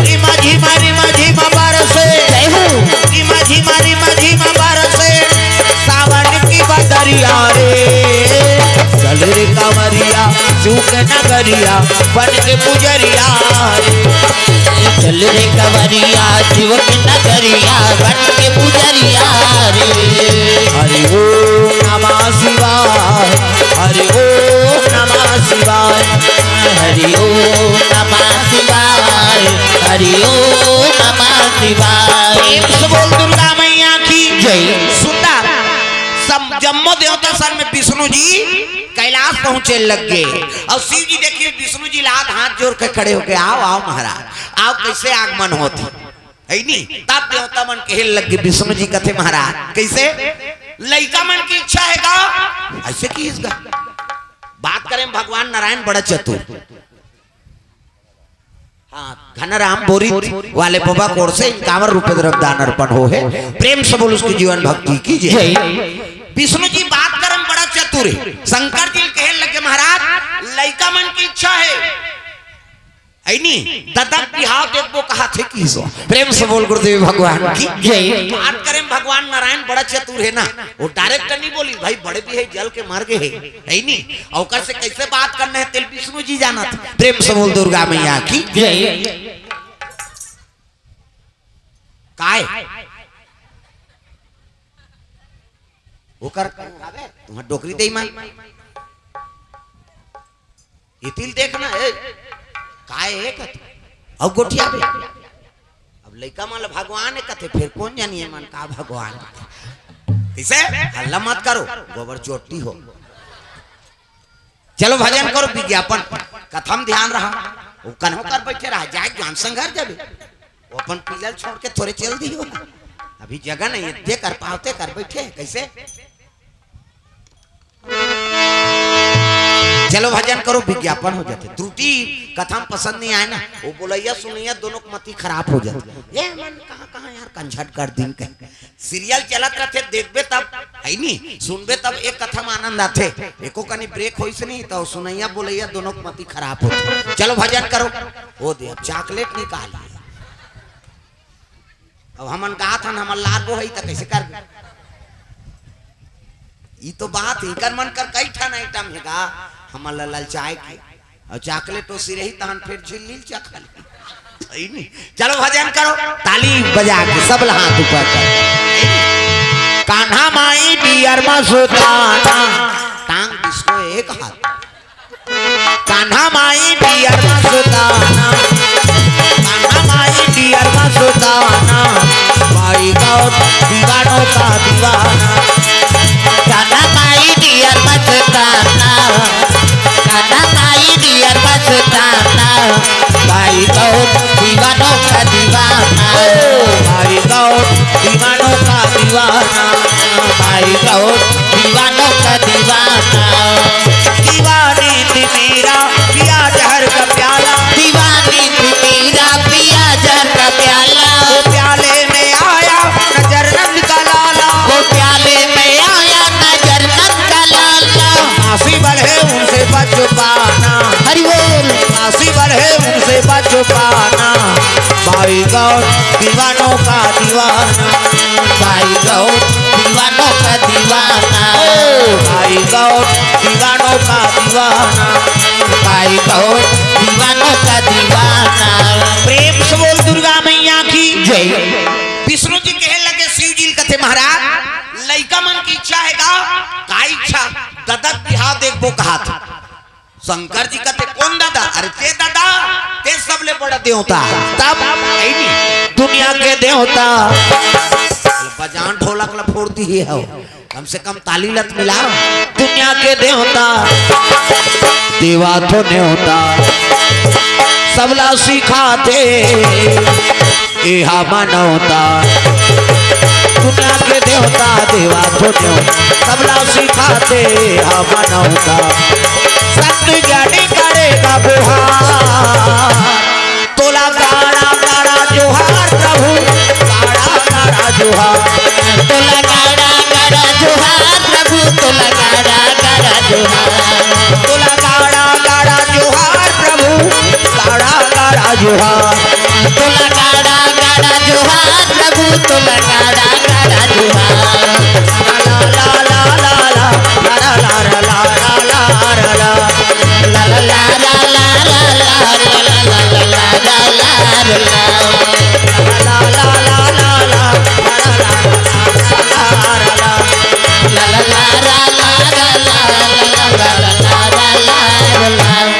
रिमा झिमा, रिमा झिमा बरसे। जय हो। रिमा झिमा, रिमा झिमा बरसे, सावन की बदरिया रे। चल रे कंवरिया, शिव के नगरिया, बन के पुजरिया रे। चल रे कंवरिया, शिव के नगरिया, बन के पुजरिया रे। हरि ओम नमः शिवाय, हरि ओम नमः शिवाय, हरि ओम नमः शिवाय, हरि ओम नमः शिवाय। प्रेम से बोल दुर्गा मैया की जय। सुंदर। सब जम्मो देवता सन में विष्णु जी कैलाश पहुंचे लग गए। और शिव जी देखिए, विष्णु जी लात हाथ जोड़ के खड़े होके, "आओ, आओ महाराज, आओ, कैसे आगमन होत है?" है नी? तब देवता मन कहे लग गए, विष्णु जी कथे, "महाराज, कैसे? लइका मन की इच्छा है का?" ऐसे की इसका बात करें, भगवान नारायण बड़ा चतुर। हाँ, घनराम बोरित वाले बाबा कोर से इक्यावन रुपए द्रव्य दान अर्पण हो है। प्रेम से बोल उसकी जीवन भक्ति की जय। जय। विष्णु जी बात करम बड़ा चतुर है। शंकर जी कहे लगे, "महाराज, लइका मन की इच्छा है, है नी? ददक बिहाव देखबो कहा थे की सो।" प्रेम से बोल गुरुदेव भगवान की जय। बात करें, भगवान नारायण बड़ा चतुर है ना, वो डायरेक्ट नहीं बोली, "भाई, बड़े भी है, जल के मर गए है।" है नी? ओकर से कैसे बात करना है, तेल विष्णु जी जानत। प्रेम से बोल दुर्गा मैया की जय। काय? ओकर तुम्हार डोकरी दे मन। ये तिल देखना है। काय है कत? अब गोठिया बे। अब लइका मन ल भगवान है कथे, फिर कौन जानिए मन का भगवान? इसे हल्ला मत करो, गोबर चोटी हो। चलो भजन करो, विज्ञापन, कथा में ध्यान रहा। वो कन्हो कर बैठे रहा, जाए ज्ञान संघर जाबे। वो अपन पीलल छोड़ के थोड़े चल दियो। अभी जगह नहीं है, ते कर पावते कर बैठे, कैसे? चलो भजन करो, विज्ञापन हो जाते। त्रुटि कथा में पसंद नहीं आए ना, वो बोलैया सुनैया दोनों के मति खराब हो जाते। ये मन कहाँ कहाँ यार कंझट कर दिन कहीं। सीरियल चलत रथे, देखबे तब, है नी, सुनबे तब एक कथा में आनंद आथे। एको कनी ब्रेक होइस नहीं तो सुनैया बोलैया दोनों के मति खराब होथे। चलो भजन करो। वो दे, अब चॉकलेट निकाल। अब हमन गात हन, हमन लार वो है तो कैसे कर? ई तो बात इकर मन कर कई ठन आइटम हेगा, हमन ला ललचाए के। और चॉकलेट ओसी रही तहन फिर झिल्ली चखल। सही नहीं। चलो भजन करो, ताली बजा के सब ला हाथ ऊपर कर। कान्हा माई डियर मस्ताना, टांग डिस्को एक हाथ। कान्हा माई डियर मस्ताना, कान्हा माई डियर मस्ताना, भाई गौर दीवानों का दीवाना। कान्हा माई डियर मस्ताना, कान्हा माई डियर मस्ताना, भाई गौर दीवानों का दीवाना। भाई गौर दीवानों का दीवाना, भाई गौर दीवानों का दीवाना। दीवानी थी मेरा पिया जहर का प्याला। दीवानी थी मेरा पिया जहर का प्याला। वो प्याले में आया नजर नंद का लाला। वो प्याले में आया नजर नंद का लाला। आसी बढ़े उनसे बच पाना। हरि बोल। आसी बढ़े उनसे बच पाना। भाई गौर दीवानों का दीवाना। भाई गौर दीवानों का दीवाना। ओ भाई गौर दीवानों का दीवाना। भाई गौर दीवानों का दीवाना। प्रेम से बोल दुर्गा मैया की जय। विष्णु जी कहे लगे शिव जी ल कथे, महाराज, लइका मन की इच्छा है का? का इच्छा? ददक बिहाव देखबो कहा था। शंकर जी कथे, कौन दादा? अरे ते दादा, ते सबले बड़ा देवता। तब ऐनी दुनिया के देवता। बजान ढोलक ला फोड़ दी ही हो, कम से कम ताली लत मिला। दुनिया के देवता, देवा तो नेवता, सबला सिखाते। एहा मनौता। दुनिया के देवता, देवा तो देव, सबला सिखाते एहा मनौता। संत ज्ञानी करेगा गुहार, तोला गाड़ा गाड़ा जोहार प्रभु, गाड़ा गाड़ा जोहार। तोला गाड़ा गाड़ा जोहार प्रभु, गाड़ा गाड़ा जोहार। तोला गाड़ा गाड़ा जोहार प्रभु, तोला गाड़ा गाड़ा जोहार। ला ला ला ला ला, ला ला ला ला ला ला ला ला।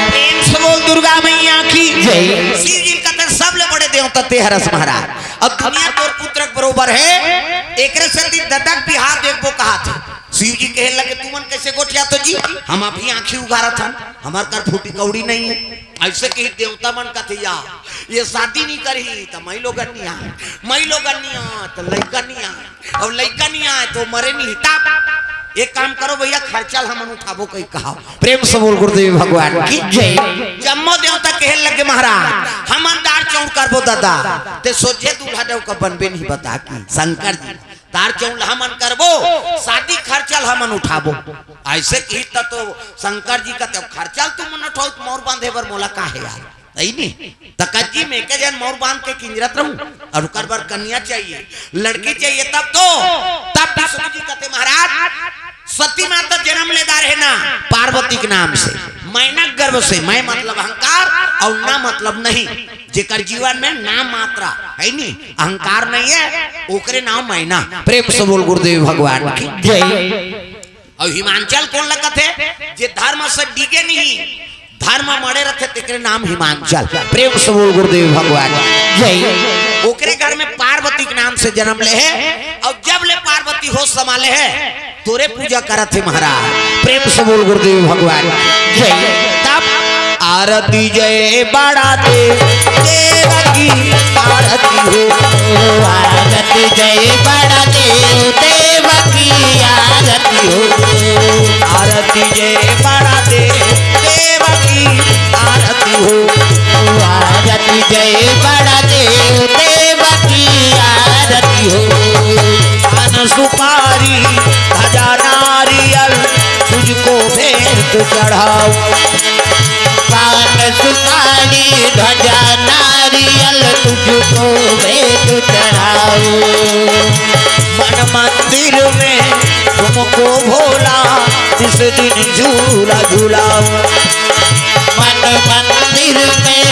प्रेम से बोल दुर्गा मैया की जय। शिव जी कहते, सबले बड़े देवता ते हरस महाराज। अब दुनिया तोर पुत्र के बरोबर हे, एकरे सेती ददा के बिहाव देखबो कहाथे। शिव जी कहे लगे, तुमन कैसे गोठियाथो जी? हम अभी आँखी उघारत हन, हमर कर फूटी कौड़ी नहीं हे। अइसे कही देवता मन कथे, या ये शादी नहीं करही त मई लोगन नहीं आए, मई लोगन नहीं आए त लइका नहीं आए, अउ लइका नहीं आए त मरे नहीं। तब एक काम करो भैया, खर्चा ल हमन उठाबो कही कहाव। प्रेम से बोल गुरुदेव भगवान की जय। जम्मो देवता कहे लगे, महाराज, हमन दार चौड़ करबो ददा, ते सोझे दूल्हा डउका बनबे नहीं बता की शंकर जी। दार चौड़ ल हमन करबो, शादी खर्चा ल हमन उठाबो। अइसे कही त तो शंकर जी कथे, अब खर्चा ल तुमन उठाओ त मउर बांधे बर मोला का हे यार, सही नहीं? त कज्जी में के जन मउर बांध के किंजरत रहूं अउ ओकर बर कन्या चाहिए, लड़की चाहिए, तब तो, तब विष्णु जी कथे, महाराज, सती माता जनम ले दारे हे ना पार्वती के नाम से, मैना के गर्भ से। मैं मतलब अहंकार अउ ना मतलब नहीं। जेकर जीवन में ना मात्रा हे नी, अहंकार नहीं हे, ओकरे नाम मैना। प्रेम से बोल गुरुदेव भगवान की जय। अउ हिमांचल कोन ल कथे? जे धर्म से डिगे नहीं, धर्म म अड़े रथे, तेकरे नाम हिमांचल। प्रेम से बोल गुरुदेव भगवान जय। ओकरे घर में पार्वती के नाम से जनम ले हे, अउ जब ले पार्वती होश संभाले हे, तोरे पूजा करत हे महाराज। प्रेम से बोल गुरुदेव भगवान जय। तब आरती जय बड़ा देव, देव की आरती हो। आरती जय बड़ा देव, देव की आरती हो। आरती जय बड़ा देव, देव की आरती हो। आरती जय बड़ा देव, देव की आरती हो। पान सुपारी ध्वजा नारियल तुझको भेंट चढ़ाओ। पान सुपारी ध्वजा नारियल तुझको भेंट चढ़ाओ। मन मंदिर में तुमको भोला इस दिन झूला झुलाओ। मन मंदिर में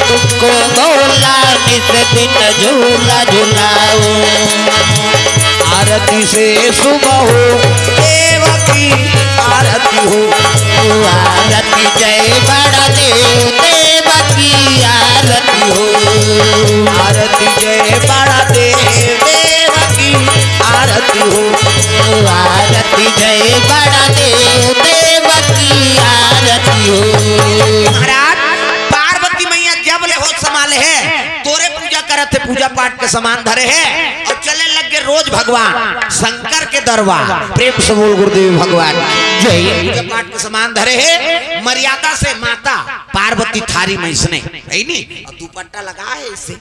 तुमको भोला इस दिन झूला झुलाओ। आरती से सुबह हो, देव की आरती हो। आरती जय बड़ा देव, देव की आरती हो। आरती जय बड़ा देव, देव की आरती हो। आरती जय बड़ा देव, देव की आरती हो। महाराज, पार्वती मैया जब ले होश संभाले हे, तोरे पूजा करत हे, पूजा पाठ के सामान धरे हे अउ चले लग गे रोज भगवान शंकर के दरबार। प्रेम से बोल गुरुदेव भगवान जय। पूजा पाठ के सामान धरे हे, मर्यादा से माता पार्वती थारी में इसने, हे नी? अउ दुपट्टा लगा हे इसे,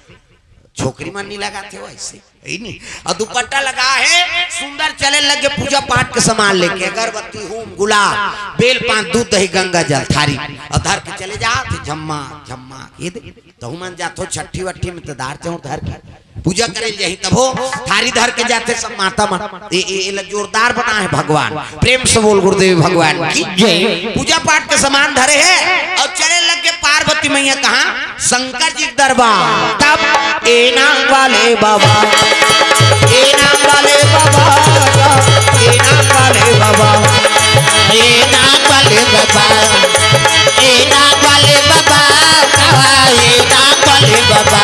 छोकरी मन नहीं लगाथे हो ऐसे, हे नी? अउ दुपट्टा लगा हे, सुंदर चले लग गे पूजा पाठ के सामान लेके, अगरबत्ती, हूम, गुलाब, बेल पान, दूध, दही, गंगा जल, थारी, अउ धर के चले जाथे झम्मा झम्मा। ये दे तहु मन जाथो छट्ठी वट्ठी में त दार चौर धर के पूजा करे जाही, तभो थारी धर के जाथे सब माता मन। ए, ए, एला जोरदार बनाए हे भगवान। प्रेम से बोल गुरुदेव भगवान की जय। पूजा पाठ के सामान धरे हे अउ चले लग गे पार्वती मैया कहाँ? शंकर जी के दरबार। तब ए नाम वाले बाबा, ए नाम वाले बाबा, ए नाम वाले बाबा, ए नाम वाले बाबा, ए नाम वाले बाबा, कहा ए नाम वाले बाबा।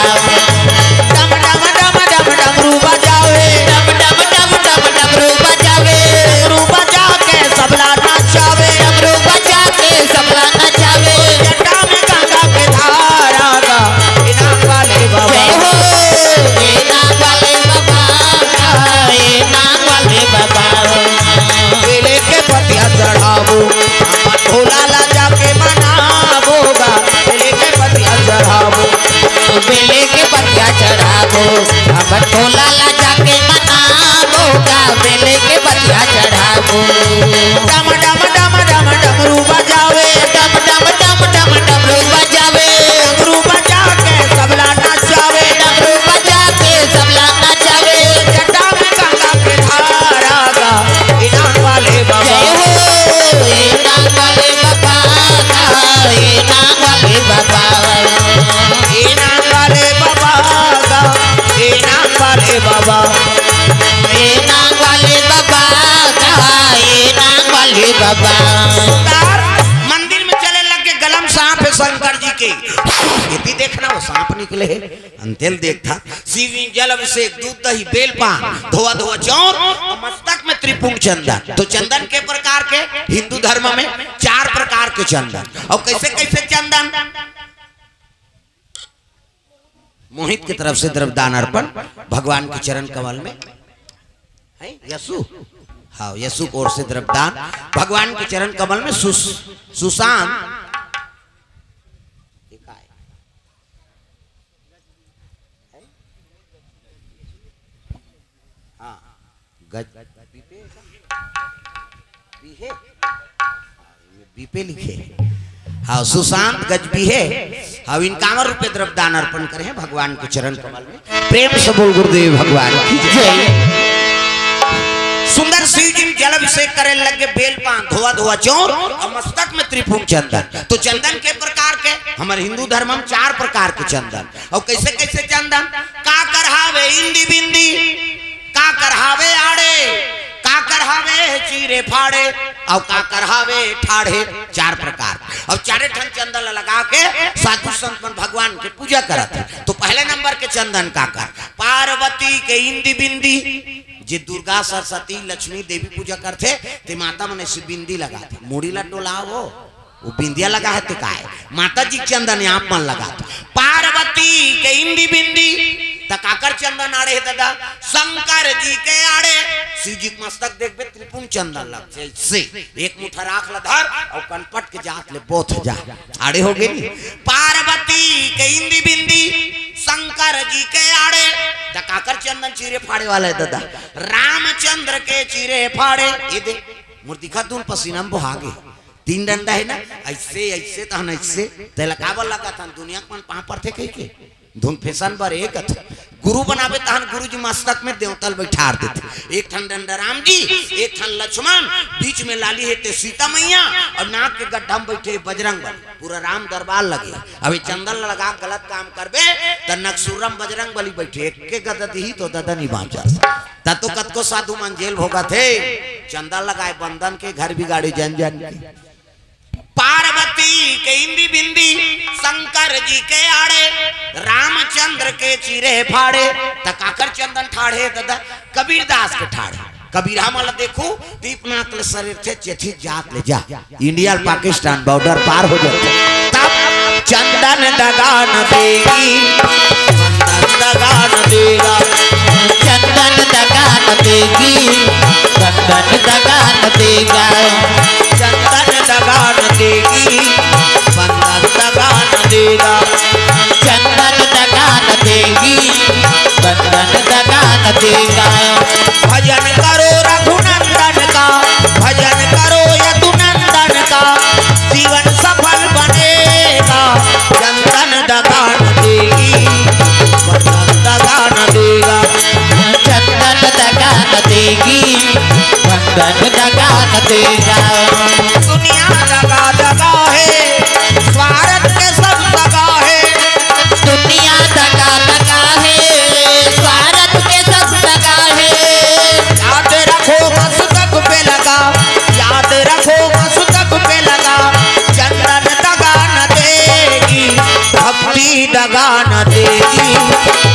डम डम डम डम डमरू बजावे, डम डम डम डम डमरू बजावे, डमरू बजा के सबला नचावे, डमरू बजा के सबला नचावे। जटा में गंगा के धारा का ए नाम वाले बाबा। जय हो, ए नाम वाले बाबा, ए नाम वाले बाबा। बेले के पतिया चढ़ाबो, हमन भोला ला जाके मनाबो गा। बेले के पतिया चढ़ाबो, बेले के पतिया चढ़ाबो, हमन भोला ला जाके मनाबो गा। बेले के पतिया चढ़ाबो। डम डम डम डम डम सुंदर मंदिर में चले लग के, गलम सांप है शंकर जी के, ये भी देखना, वो सांप निकले है। अंतेल देखता, शिव जल अभिषेक, दूध दही बेल पान, धोआ धोआ चौर और मस्तक में त्रिपुंड चंदन। तो चंदन के प्रकार के हिंदू धर्म में चार प्रकार के चंदन। और कैसे कैसे चंदन? मोहित की तरफ से द्रव्यदान अर्पण भगवान के चरण कमल में है। यशु, हाँ, यशु की ओर से द्रव्यदान भगवान के चरण कमल में। सुस-, सुशांत, ये का है? हाँ, गज बीपे, बीहे, बीपे लिखे। हाँ, सुशांत गज बीहे। हाँ, इनकावन रुपये द्रव्यदान अर्पण करे हैं भगवान के चरण कमल में। प्रेम से बोल गुरुदेव भगवान की जय। सुंदर शिव जी जल अभिषेक करे लगे, बेल पान धोआ धोआ चौर और मस्तक में त्रिपुंड चंदन। तो चंदन के प्रकार के, हमारे हिंदू धर्म में चार प्रकार के चंदन। और कैसे कैसे चंदन? काकर हावे इंदी बिंदी, काकर हावे आड़े, काकर हावे चीरे फाड़े, और काकर हावे ठाढ़े। चार प्रकार। और चारे ठन चंदन लगा के साधु संत मन भगवान के पूजा करत हे। तो पहले नंबर के चंदन काकर? पार्वती के इंदी बिंदी। जे दुर्गा, सरस्वती, लक्ष्मी, देवी पूजा करथे, ते माता मन से बिंदी लगाथे, मुड़ी ला डोलावो, वो बिंदिया लगा है ते काय? माता जी के चंदन आप मन लगाथे। पार्वती के इंदी बिंदी, त काकर चंदन आड़े हे दादा? शंकर जी के आड़े। शिव जी के मस्तक देखबे, त्रिपुंड चंदन लग से एक मुठा राख ला धर और कनपट के जात ले बोथ जा। आड़े हो गे नी। पार्वती के इंदी बिंदी, शंकर जी के आड़े। त काकर चंदन चीरे फाड़े वाला है दादा? रामचंद्र के चीरे फाड़े। ये दे, मोर दिखा दून पसीना में बोहा गे। तीन डंडा है ना, ऐसे, ऐसे तहन ऐसे। तेला काबर लगा तहन दुनिया के मन पाँव परथे कहि के। धुन फेसन बर एक अथ। गुरु बनाबे तहन गुरु जी मस्तक में देवतल बैठार देथे। एक ठन डंडा राम जी, एक ठन लक्ष्मण, बीच में लाली हे ते सीता मैया, और नाक के गड्ढा में बैठे बजरंग बली। पूरा राम दरबार लगे। अभी चंदन लगा गलत काम करबे, त नकसुरम बजरंग बली बैठे, एक के गदा दिही तो ददा नहीं बाँचा। त तो कतको साधु मन जेल भोगत हे, चंदन लगाए बंदन के घर बिगाड़े जन जन के। पार्वती के इंदी बिंदी, शंकर जी के आड़े, रामचंद्र के चीरे फाड़े, त काकर चंदन ठाढ़े ददा? कबीरदास के ठाढ़े। कबीर हमन ला देखू, दीपनाथ ले सरेरथे, चेठी जात ले जा। इंडिया अउ पाकिस्तान बॉर्डर पार हो जाथे। तब चंदन दगा न देगी, बंदन दगा न देगा। चंदन दगा न देगी, बंदन दगा न देगा। चंदन दगा न देगी, बंदन दगा न देगा। चंदन दगा न देगी, बंदन दगा न देगा। भजन करो रघुनंदन का, भजन करो यदुनंदन का, जीवन सफल बनेगा। चंदन दगा न देगी, बंदन दगा न देगा। चंदन दगा न देगी, बंदन दगा न देगा। दुनिया दगा दगा है, स्वार्थ के सब दगा है। दुनिया दगा दगा है, स्वार्थ के सब दगा है। याद रखो मस्तक पे लगा, याद रखो मस्तक पे लगा। चंदन दगा न देगी, भक्ति दगा न देगी,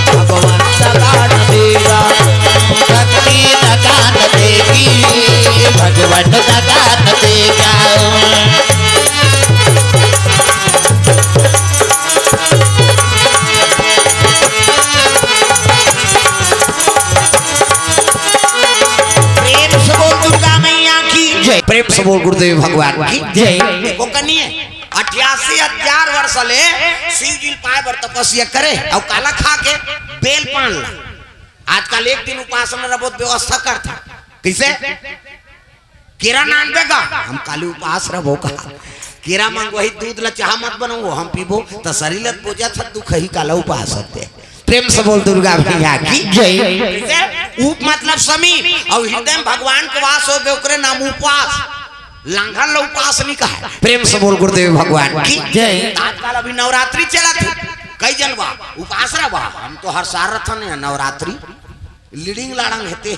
भगवान दगा न देगा। भक्ति दगा न देगी, भगवान दगा न देगा। प्रेम से बोल दुर्गा मैया की जय। प्रेम से बोल गुरुदेव भगवान की जय। देखो कनिए, अठासी हजार वर्ष ले शिव जी पाए बर तपस्या करे, अउ काला खा के? बेल पान ला। आजकल एक दिन उपासना रबो त व्यवस्था करथा। कैसे? केरा नानबे गा, हम काली उपास रबो का। केरा मांगो ही, दूध ला चाह मत बनाओ, हम पीबो, त शरीर ला बोझा था, दुख ही काला उपास हते। प्रेम से बोल दुर्गा मैया की जय। कैसे? उप मतलब समीप, अउ हृदय में भगवान के वास होगे, ओकरे नाम उपास। लांघन ला उपास नहीं कहा। प्रेम से बोल गुरुदेव भगवान की जय। आजकल अभी नवरात्रि चलत हे, कई जन बा उपास रहा बा, हम तो हर साल रथन है नवरात्रि, लीडिंग लाड़ंग हेते।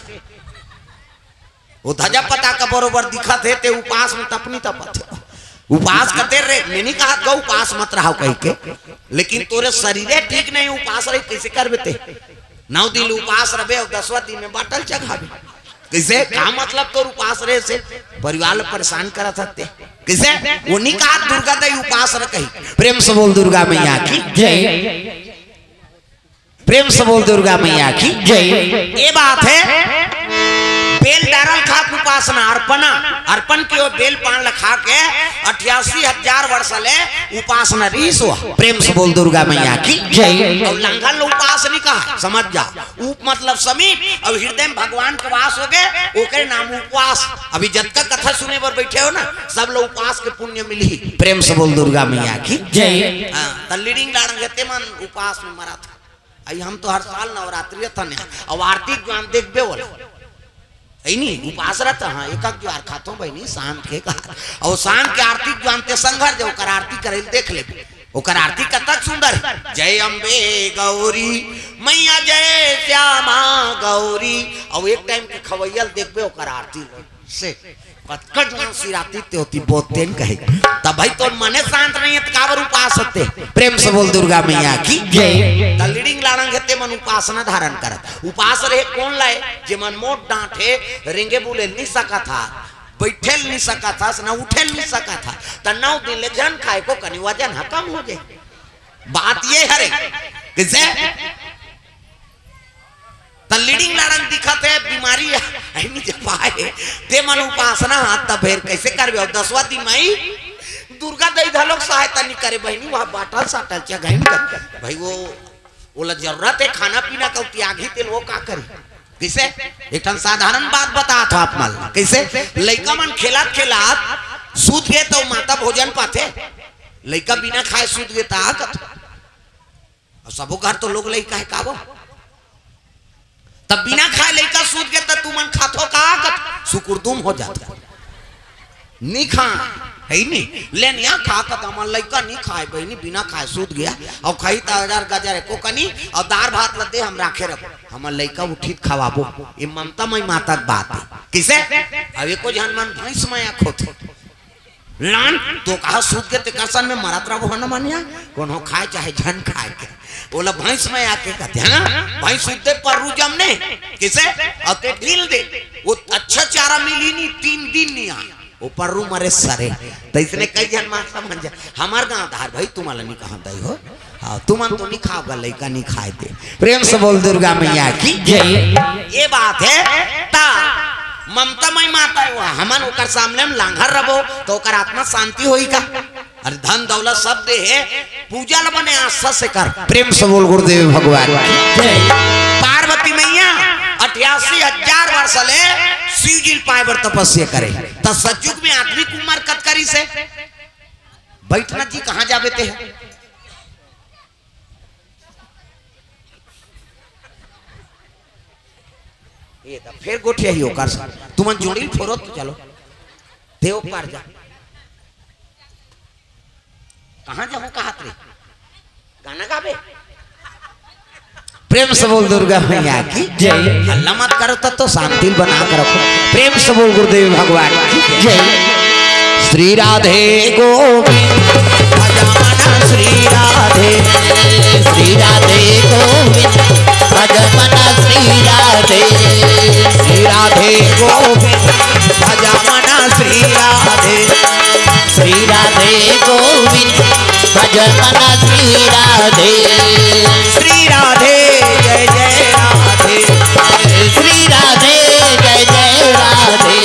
वो धजा पता का बरोबर दिखत हे, ते उपास में तपनी तपत हे। उपास कते रे, मैं नहीं कहत गा उपास मत रहा कहि के, लेकिन तोरे शरीरे ठीक नहीं, उपास रही कैसे करबे ते? नौ दिन उपास रबे अउ दसवाँ दिन में बाटल चघाबे। कैसे? का मतलब तोर उपास रहे से? परिवार ला परेशान करत हते। कैसे? वो नहीं कहा दुर्गा दाई उपास रह कही। प्रेम से बोल दुर्गा मैया की जय। प्रेम से बोल दुर्गा मैया की जय। ये बात है, बेल डारल खा के उपासना, अर्पणा, अर्पण के वो बेल पान ला खा के अठासी हजार वर्ष ले उपासना रहीस हुआ। प्रेम से बोल दुर्गा मैया की जय। अउ लंघर ला उपास नहीं कहा, समझ जा। उप मतलब समीप, अउ हृदय में भगवान के वास हो गए, ओकरे नाम उपवास। अभी जतका कथा सुने बर बैठे हो ना, सब लोग उपवास के पुण्य मिली। प्रेम से बोल दुर्गा मैया की जय। हाँ, त लीडिंग लाड़ंग हे ते मन उपवास में मरा था। आई हम तो हर साल नवरात्रि था ने, अउ आरती ज्वान देखबे वाला। है नी, उपास रहता, हाँ, एक आध जुआर खातो बहिनी, शाम के का। अउ शाम के आरती ज्वान ते संघर जे ओकर आरती करे देख ले। ओकर आरती कतक सुंदर है। जय अम्बे गौरी मैया, जय श्यामा गौरी। अउ एक टाइम के खवैया ल देखबे ओकर आरती से कतका जुआन सिराती ते होती बोतेन कहे। तब भाई तोर मने शांत नहीं है, त काबर उपास हते? प्रेम से बोल दुर्गा मैया की जय। त लीडिंग लाड़ंग हे ते मन उपासना धारण करत। उपास रहे कोन लाए? जे मन मोट डांट हे, रेंगे बुले नहीं सकत हा, बैठे नहीं सकत हा, ना उठे नहीं सकत हा, त नौ दिन ले झन खाए को कनी वजन हा कम हो जाए। बात ये हरे, कैसे? त लीडिंग लाड़ंग दिखत हे, बीमारी है, नहीं जे पाए, ते मन उपासना हाथ त फेर कैसे करबे? अउ दसवाँ दिन माई दुर्गा दई धलोक सहायता नहीं करे बहिनी, वहाँ बाटल साटल चघाइन कर। भाई वो ओला जरूरत है खाना पीना का, त्याग ही तेल वो का करे? किसे? एक ठन साधारण बात बतात हो आप मन ला। कैसे? लइका मन खेलत खेलत सूत गए त माता भोजन पाथे, लइका बिना खाए सूत गए त आ कथे। अउ सबो घर तो लोग लइका है का वो? तब बिना खाए लइका सूत गए त तुमन खाथो का? कथे सुकुरदुम हो जाथे। नी खा, है नी? ले निया खा कथे हमर लइका नी खाए बहिनी, बिना खाए सूत गया। अउ खाई त अजर गजर एको कनी, अउ दार भात ल दे हम राखे रखबो। हमर लइका उठी त खवाबो। ये ममता मई माता के बात है। किसे? अब एको झन मन भैंस मया खोथे। लान तो कहा सूत के तेकर सन में मरत रहो हनुमानिया, कोनो खाए चाहे झन खाए के। ओला भैंस मया के कथे, हाँ? भैंस उते पर्रू जमने, किसे? अउ ते ढील दे। वो अच्छा चारा मिली नी, तीन दिन नहीं आ। वो पर्रू मरे सरे। त इसने कई झन मार समझ जा। हमर गांव धार भाई तुम्हारा नहीं कहा दई हो। हाँ, तुमन तो नहीं खाओगा, लइका नहीं खाए दे। प्रेम से बोल दुर्गा मैया की जय। ये बात है, त ममता मई माता है, वो हमन ओकर सामने में लांघर रबो, त ओकर आत्मा शांति होई का? अरे धन दौलत सब दे हे, पूजा ल बने आस्था से कर। प्रेम से बोल गुरुदेव भगवान की जय। पार्वती मैया अठासी हजार वर्ष ले शिव जी ल पाए बर तपस्या करे। त सतयुग में आदमी के उम्र कतका रहिसे? बैठना जी, कहाँ जाबे ते? ये त फेर गोठिया ही ओकर से। तुमन जोड़ी फोरो तो चलो। देव पार जा। कहाँ जाहूँ कहत रे? गाना गाबे? प्रेम से बोल दुर्गा मैया की जय। हल्ला मत करो, तब तो शांति बना कर रखो। प्रेम से बोल गुरुदेव भगवान की जय। श्री राधे गोविंद भजमन श्री राधे। श्री राधे गोविंद भजमन श्री राधे। श्री राधे गोविंद भजमन श्री राधे। श्री राधे गोविंद भजमन श्री राधे। श्री राधे जय जय राधे। श्री राधे जय जय राधे।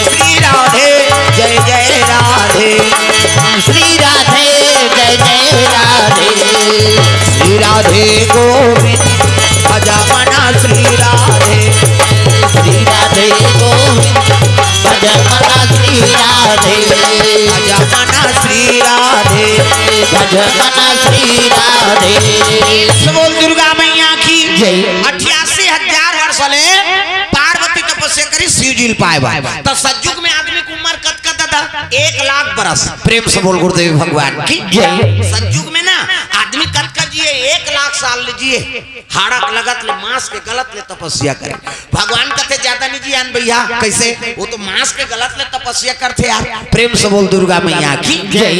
श्री राधे जय जय राधे। श्री राधे जय जय राधे। श्री राधे गोविंद भजमन श्री राधे। श्री राधे गोविंद भजमन श्री राधे। भजमन श्री राधे। भजमन श्री राधे। बोल दुर्गा मैया की जय। अठासी हजार वर्ष ले पार्वती तपस्या करी शिव जी ल पाए बर। त सतयुग में आदमी के उम्र कतका दादा? एक लाख बरस। प्रेम से बोल गुरुदेव भगवान की जय। सतयुग में ना आदमी कतका जिए? एक लाख साल ले जिए। हाड़क लगत ले, मांस के गलत ले तपस्या करे। भगवान कथे, "ज्यादा नहीं जियान भैया।" कैसे? वो तो मांस के गलत ले तपस्या करथे यार। प्रेम से बोल दुर्गा मैया की जय।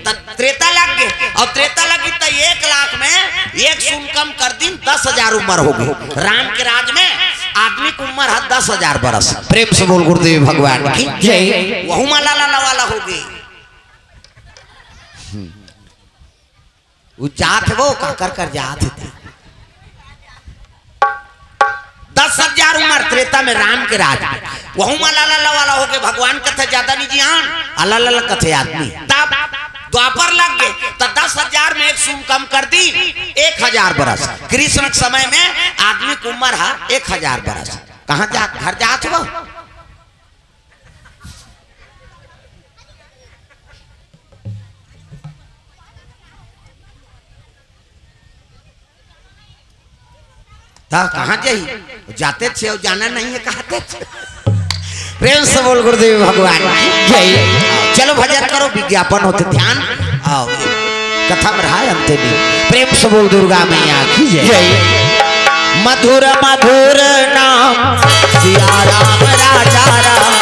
त त्रेता लग गे, अउ त्रेता लगी त एक लाख में एक सून कम कर दिन, दस हजार उम्र हो गे। राम के राज में आदमी के उम्र है दस हजार बरस। प्रेम से बोल गुरुदेव भगवान की जय। वहू मा लाला लवाला हो गे। उ जात हे वो, काकर कर जात हे ते। दस हजार उम्र त्रेता में राम के राज में। वहू मा लाला लवाला हो गे। भगवान कथे, "ज्यादा नहीं जियान।" आ लाला ला कथे आदमी। तब द्वापर लग गे, त दस हजार में एक सून कम कर दी, एक हजार बरस। कृष्ण के समय में आदमी के उम्र है एक हजार बरस। कहाँ जा, घर जात हे वो? त कहाँ जाही? जाते थे अउ जाना नहीं है, कहते थे। प्रेम से बोल गुरुदेव भगवान की जय। चलो भजन करो, विज्ञापन होथे, ध्यान। आओ, कथा में रहा है अंत में। प्रेम से बोल दुर्गा मैया की जय। जय। मधुर मधुर नाम सिया राम राजा राम।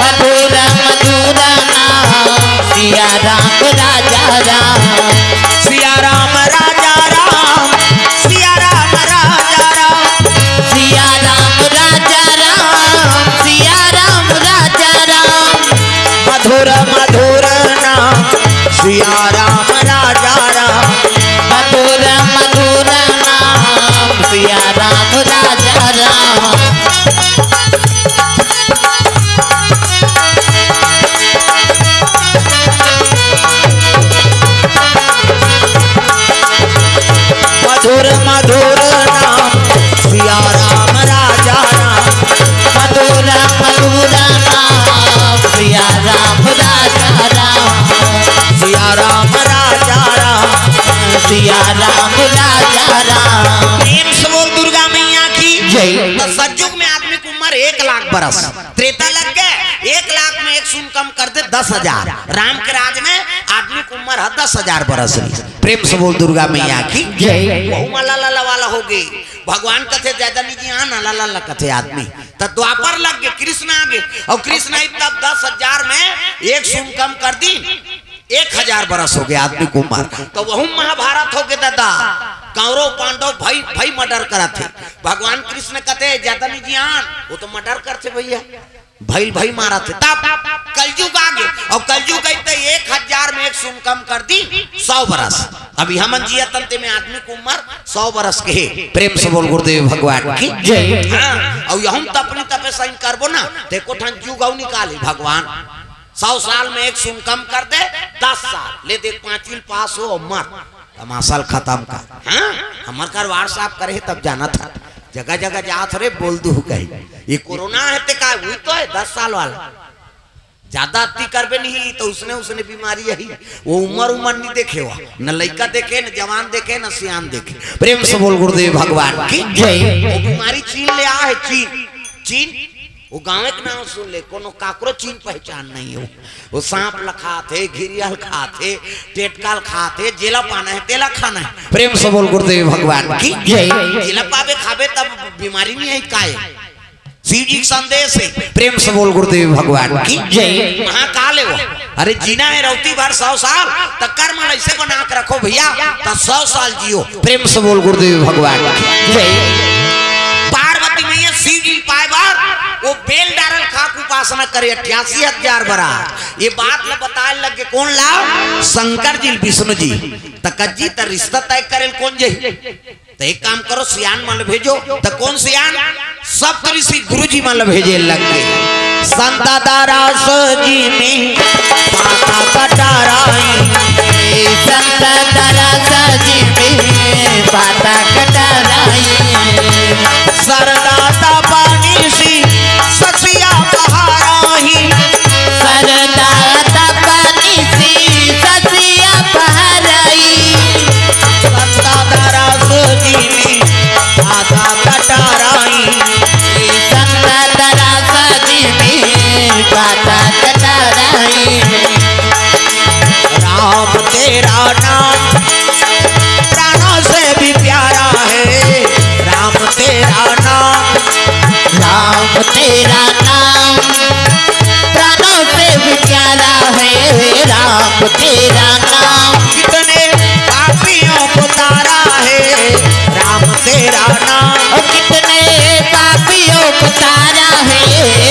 मधुर मधुर नाम सिया राम राजा राम। सिया राम राजा राम। सिया राम राजा राम। सिया राम राजा राम। सिया राम राजा राम। मधुर मधुर नाम सिया राम राजा राम। मधुर मधुर नाम सिया राम राजा राम। मधुर मधुर नाम सिया राम राजा राम। मधुर मधुर नाम सिया राम राजा राम। सिया राम राजा राम। सिया राम राजा राम। प्रेम से बोल दुर्गा मैया की जय। त सतयुग में आदमी के उम्र एक लाख बरस, त्रेता लग गे, एक लाख में एक सून कम कर दे, दस हजार। राम के राज में आदमी के उम्र है दस हजार बरस रहिस। प्रेम से बोल दुर्गा मैया की जय। वहू मा लाला लवाला हो गे। भगवान कथे, "ज्यादा नहीं जियान।" लाला ला कथे आदमी। त द्वापर लग गे, कृष्ण आ गे, अउ कृष्ण आई तब दस हजार में एक सून कम कर दी, एक हजार बरस हो गे आदमी के उम्र। त वहू महाभारत हो गे दादा, कौरव पांडव भई भई murder करत हे। भगवान कृष्ण कथे, "ज्यादा नहीं जियान।" वो तो murder करथे भैया, भई भई मारत हे। तब कलयुग आ गे, अउ कलयुग आई त एक हजार में एक सून कम कर दी, सौ बरस। अभी हमन जियत हन ते में आदमी के उम्र सौ बरस के हे। प्रेम से बोल गुरुदेव भगवान की जय। हाँ, अउ यहू तपनी तपे सही करबो ना, त एको ठन जुग अउ निकाली भगवान। सौ साल में एक सून कम कर दे, दस साल ले दे, पांचवी पास हो अउ मर। तमाशा ल खतम कर। हाँ, हमर कर WhatsApp करे हे तब जानत हन। जगह जगह जात हन रे, बोल दूहू कही। ये कोरोना हे ते का, वही तो हे दस साल वाला। ज्यादा अति करबे नहीं त उसने उसने बीमारी आही। वो उम्र उम्र नहीं देखे, वो न लइका देखे, न जवान देखे, न सियान देखे। प्रेम से बोल गुरुदेव भगवान की जय। वो बीमारी चीन ले आ हे, चीन, चीन। वो गाँव के नाम सुन ले, कोनो काकरो चीन पहचान नहीं हो। वो सांप ल खात हे, घिरिया ल खात हे, टेटका ल खात हे, जेला पाना हे तेला खाना हे। प्रेम से बोल गुरुदेव भगवान की जय। जेला पाबे खाबे तब बीमारी नहीं आही, काय? शिव जी के संदेश हे। प्रेम से बोल गुरुदेव भगवान की जय। महाकाल हे वो। अरे जीना हे रौती भर सौ साल, त कर्म ल अइसे बना के रखो भैया, त सौ साल जियो। प्रेम से बोल गुरुदेव भगवान की जय। पार्वती मैया शिव जी पाए बर वो बेल डारल खाक उपासना करे अट्ठासी हजार बरा। ये बात ल बताए लग गे कोन ला? शंकर जी, विष्णु जी। त कज्जी त रिश्ता तय करे ल कोन जही? त एक काम करो, सियान मन ल भेजो। त कोन सियान? सप्तऋषि गुरु जी मन ल भेजे लग गे। संत दरस जी में पाता कटराई। संत दरस जी में पाता कटराई। सरदा तपनी सी ससिया पहराई। सरदा तपनी सी ससिया पहराई। संत दरस जी में पाता कटराई। संत दरस जी में पाता कटराई। राम तेरा नाम प्राणों से भी प्यारा है। राम तेरा तेरा नाम प्राणों से भी प्यारा है, राम तेरा नाम। कितने पापियों को तारा है, राम तेरा नाम। ओ कितने पापियों को तारा है,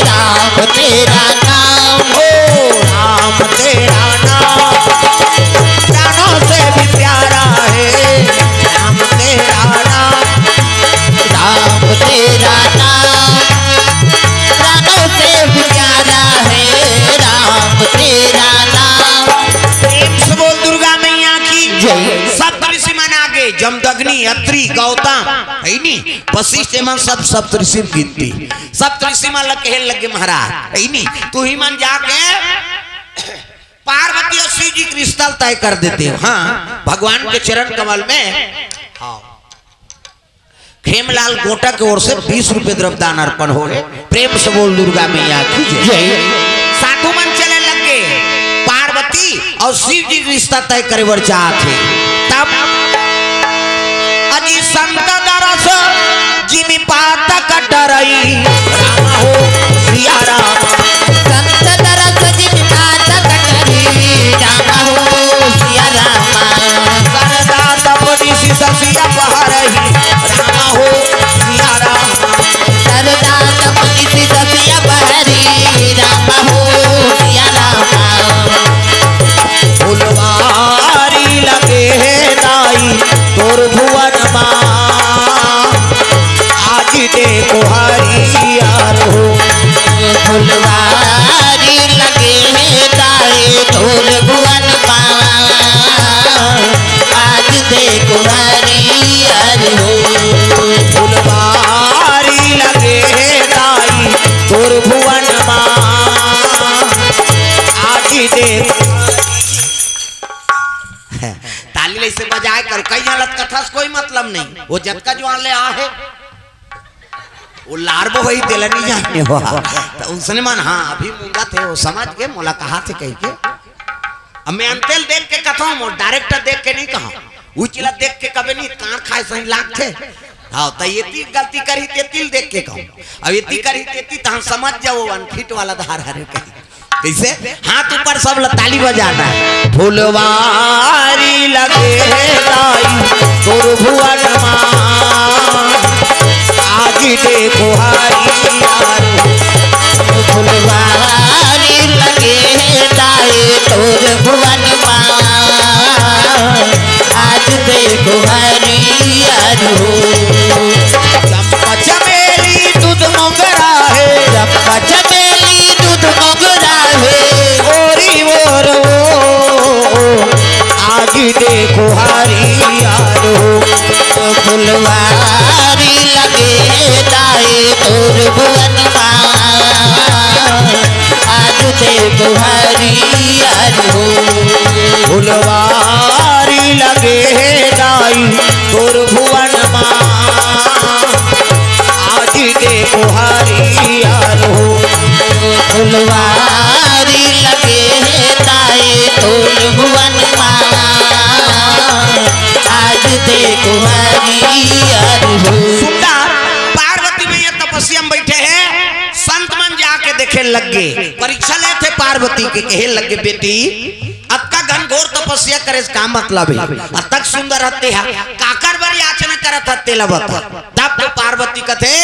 राम तेरा नाम। ओ राम तेरा नाम प्राणों से भी प्यारा है, राम तेरा नाम। राम तेरा नाम प्राणों से भी प्यारा है, राम तेरा नाम। प्रेम से बोल दुर्गा मैया की जय। सप्त ऋषि मन आगे, जमदग्नि, अत्रि, गौतम, है नी, वशिष्ठ, एमन सब सप्त ऋषि गिनती। सप्त ऋषि मन ला कहे लगे महाराज, है नी, तुही मन जाके पार्वती और शिव जी के रिश्ता तय कर देते हो। हाँ, भगवान के चरण कमल में। हाँ। खेमलाल गोटा के ओर से बीस रुपए द्रव्य दान अर्पण हो रहे। प्रेम से बोल दुर्गा मैया की जय। जय। साधु मन चले लग गए, पार्वती और शिव जी के रिश्ता तय करे बर चाहत हे। तब अजी संत दरस जिमि पातक डरई, राम हो सिया राम। संत दरस जिमि पातक डरई, राम हो सिया राम। सरदा तप निशि शशि अपहरई, राम हो सिया राम। सरदा तप निशि शशि अपहरई, राम हो सिया राम। फुलवारी लगे हे दाई तोर भुवन मा, आज दे को हरियर हो। फुलवारी लगे हे दाई तोर भुवन मा, आज दे को हरियर हो। फुलवारी लगे हे दाई तोर भुवन मा, आज दे। ताली ले से बजाए कर, कई हालत कथा से कोई मतलब नहीं। वो जतका जुआन ले आ हे, वो लारबो होई, तेला नहीं जाने हो। तो उसने मन, हाँ, अभी मूंगा थे, वो समझ के मोला कहा थे कह के। अब मैं अंतेल देख के कथा हूँ, मोर डायरेक्टर देख के नहीं कहा। उचिला देख के कभी नहीं, कान खाए सही लाग थे। हाँ, तो ये तीन गलती करी, ते तिल देख के कहूँ। अब ये ती करी, ते ती, तहाँ समझ जाओ, अनफिट वाला धार हरे कहीं। कैसे? हाथ ऊपर, सब ल-, ताली बजाना। फुलवारी लगे दाई तोर भुवन मा, आज दे को हरियर। फुलवारी लगे दाई तोर भुवन मा, आज दे को हरियर हो। चंपा चमेली दूध मोगरा हे, चंपा चमेली दूध मोगरा हे, ओरी ओर ओ, आज दे को हरियर हो। फुलवारी लगे दाई तोर भुवन मा, आज दे को हरियर हो। फुलवारी लगे हे दाई तोर भुवन मा, आज दे को हरियर हो। फुलवारी लगे हे दाई तोर भुवन मा, आज दे को हरियर हो। सुंदर पार्वती मैया तपस्या में बैठे हैं, संत मन जाके देखे लग गए, परीक्षा लेथे पार्वती के, कहे लग गए, बेटी, अतका घनघोर तपस्या करे से का मतलब हे? अतक सुंदर हते हा, काकर बर याचना करत हते ला बता। तब तो पार्वती कथे,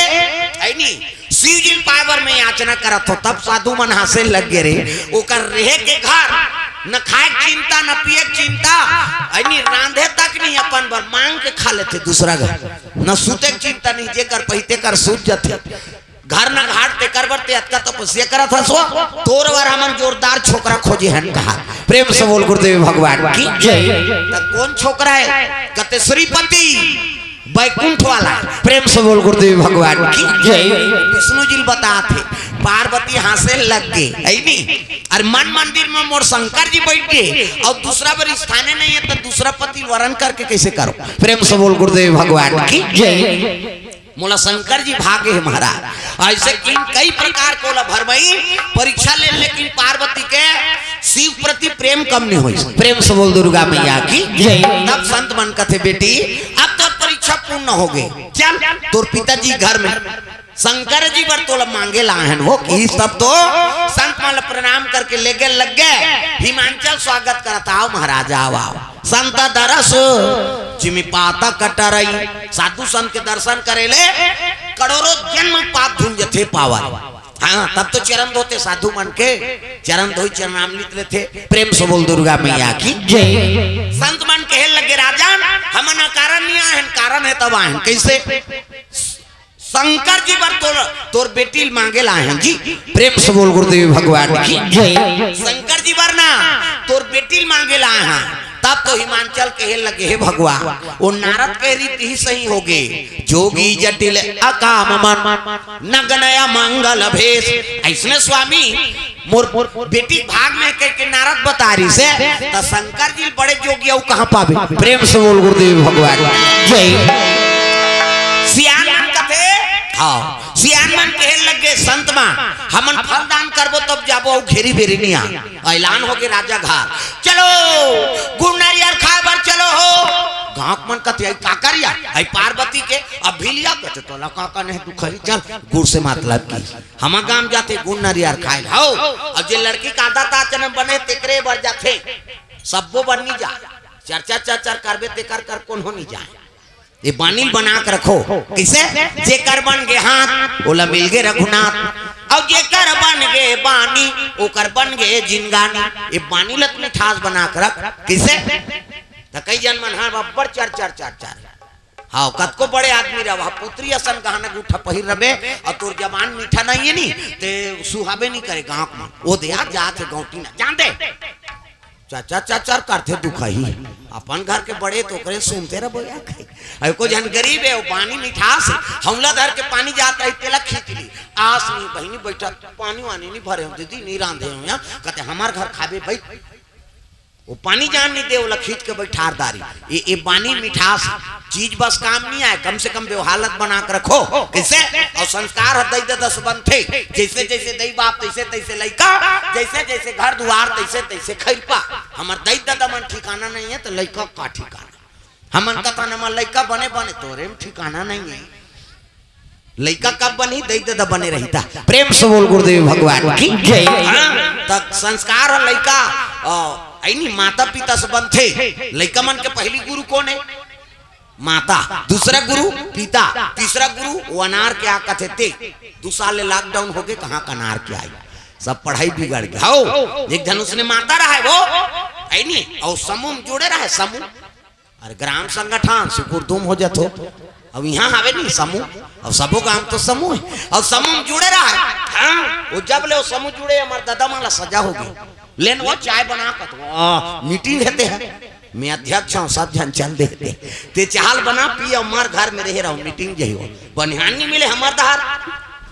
है नी, शिव जी पाए बर मैं याचना करत हो। तब साधु मन हंसे लग गए, रे, ओकर रहे के घर, न खाए के चिंता, न पिए के चिंता, है नी, रांधे तक नहीं, अपन बर मांग के खा लेथे दूसरा घर, न सूते के चिंता नहीं, जेकर पहिते कर सूत जाथे। घर न घाट तेकर बर ते अतका तपस्या करत हस वो, तोर बर हमन जोरदार छोकरा खोजे हन कहा। प्रेम से बोल गुरुदेव भगवान की जय। त कौन छोकरा हे? कते श्रीपति बैकुंठ वाला। प्रेम से बोल गुरुदेव भगवान की जय। विष्णु जी ल बतात हे, पार्वती हंसे लग गए, है नी? अरे मन मंदिर में मोर शंकर जी बैठ गए और दूसरा बर स्थाने नहीं हे, तो दूसरा पति वरण करके कैसे करो? प्रेम से बोल गुरुदेव भगवान की जय। मोला शंकर जी भागे हे महाराज। ऐसे इन कई प्रकार को ला भरमई परीक्षा ले, लेकिन पार्वती के शिव प्रति प्रेम कम नहीं होई। प्रेम से बोल दुर्गा मैया की जय। तब संत मन कथे, बेटी, अब तोर परीक्षा पूर्ण हो गए, चल तोर पिताजी घर में शंकर जी बर तोला मांगे लाहन हो कि तब तो संत मन ल प्रणाम करके लेगे लग गए। हिमांचल स्वागत करत, "आओ महाराज, आओ, आओ।" संत दरस जिमि पातक टरई, साधु संत के दर्शन करे ले करोड़ों जन्म पाप धुल जथे पावन। हाँ, तब तो चरण धोते साधु मन के, चरण धोई चरणामृत लेथे। प्रेम से बोल दुर्गा मैया की। जय। संत मन कहे लगे, "राजन, हमन अकारण नहीं आए हन, कारण है तब आए हन।" कैसे? शंकर जी बर तोर, तोर बेटी ल मांगे लाए हन जी। प्रेम से बोल गुरुदेव भगवान की। जय। शंकर जी बर ना, तोर बेटी ल मांगे लाए हन। तब तो हिमांचल कहे लगे, "हे भगवान, वो नारद के रीत ही सही होगे, जोगी जटिल अकाम मन, नगनया मंगल भेष।" ऐसने स्वामी मोर बेटी भाग में कह के नारद बता रही से, त शंकर जी बड़े जोगी अउ कहाँ पाबे? प्रेम से बोल गुरुदेव भगवान जय। सियान मन कथे, हाँ, सियान मन कहे लगे, "संत मन, हमन फल दान करबो तब जाबो, अउ घेरी बेरी नहीं आ।" ऐलान होगे राजा घर, "चलो, गुड़ नारियल खाए बर चलो हो।" गाँव मन कथे, "आई का करिया? आई पार्वती के अभी लिया?" कथे, "तोला का का नहीं दुखही, चल, गुड़ से मतलब की।" हमर गांव जाथे गुड़ नरियर खाए ल। हौ, अब जे लड़की के आदत आचरण बने, तेकरे बर जाथे, सब्बो बर नी जा। चर्चा चर्चा करबे, तेकर कर कोनो नी जाए। ये बानी बना के रखो। किसे? जेकर बन गे हाथ, ओला मिल गे रघुनाथ। और जेकर बन गे बानी, ओकर बन गे जिनगानी। ये बानी लत मिठास बना के रख। किसे? त कई जन मन ह बब्बर चर चर चर चर। हाँ, कतको बड़े आदमी रह, वह पुत्री असन गहना गुठा पहिर रबे, और तोर जबान मीठा नहीं है नी, ते सुहाबे नहीं करे गाँव में। वो दे यार, जात है गौटी ना, जान दे। चचा चचर करथे दुखही। अपन घर के बड़े तो ओकरे सुनते रहो यार। अरे को जन गरीब है, वो पानी मिठास है, हौला धर के पानी जात रही, तेला खींच ली। आस नहीं बहिनी बैठा, पानी वानी नहीं भरे हो दीदी, नहीं रांधे हो यहाँ, कहते हमार घर खाबे भाई। वो पानी जान नहीं दे, ओला खींच के बैठार दारी। ये, ये बानी मिठास चीज बस काम नहीं आए, कम से कम व्यवहार लत बना के रखो। कैसे? और संस्कार ह दई ददस बनथे। जैसे जैसे दई बाप तैसे तैसे लइका, जैसे जैसे घर दुआर तैसे तैसे खैरपा। हमर दई ददा मन ठिकाना नहीं है तो लइका का ठिकाना? हमन कथन हमर लइका बने बने, तोरे में ठिकाना नहीं है। लइका कब बनी? दई ददा बने रहिता। प्रेम से बोल गुरुदेव भगवान की जय। हाँ, त संस्कार ह लइका, अ, ऐनी माता पिता से बनथे। लइका मन के पहली गुरु कौन है? माता। दूसरा गुरु पिता। तीसरा गुरु वो अनार के आ कथे ते। दू साल ले lockdown होगे, कहाँ का अनार के आई? सब पढ़ाई बिगड़ गे। हौ, एक जन उसने माता रहा है वो, ऐनी, और समूह में जुड़े रहे, समूह। अरे ग्राम संगठन सुकुर दुम हो जात हो। अब यहाँ हवे नहीं समूह, अब सबो गांव तो समूह है, अब समूह में जुड़े रहा है। हाँ, वो जब ले वो समूह जुड़े, हमार दादा मन ला सजा हो गई। लेन वो चाय बना कत, आ, मीटिंग हेते है, मैं अध्यक्ष हूँ, सब जन चल देते। ते चाल बना पी, हमार घर में रहे रहो, मीटिंग जही हो। बनिहान नहीं मिले हमार दहार।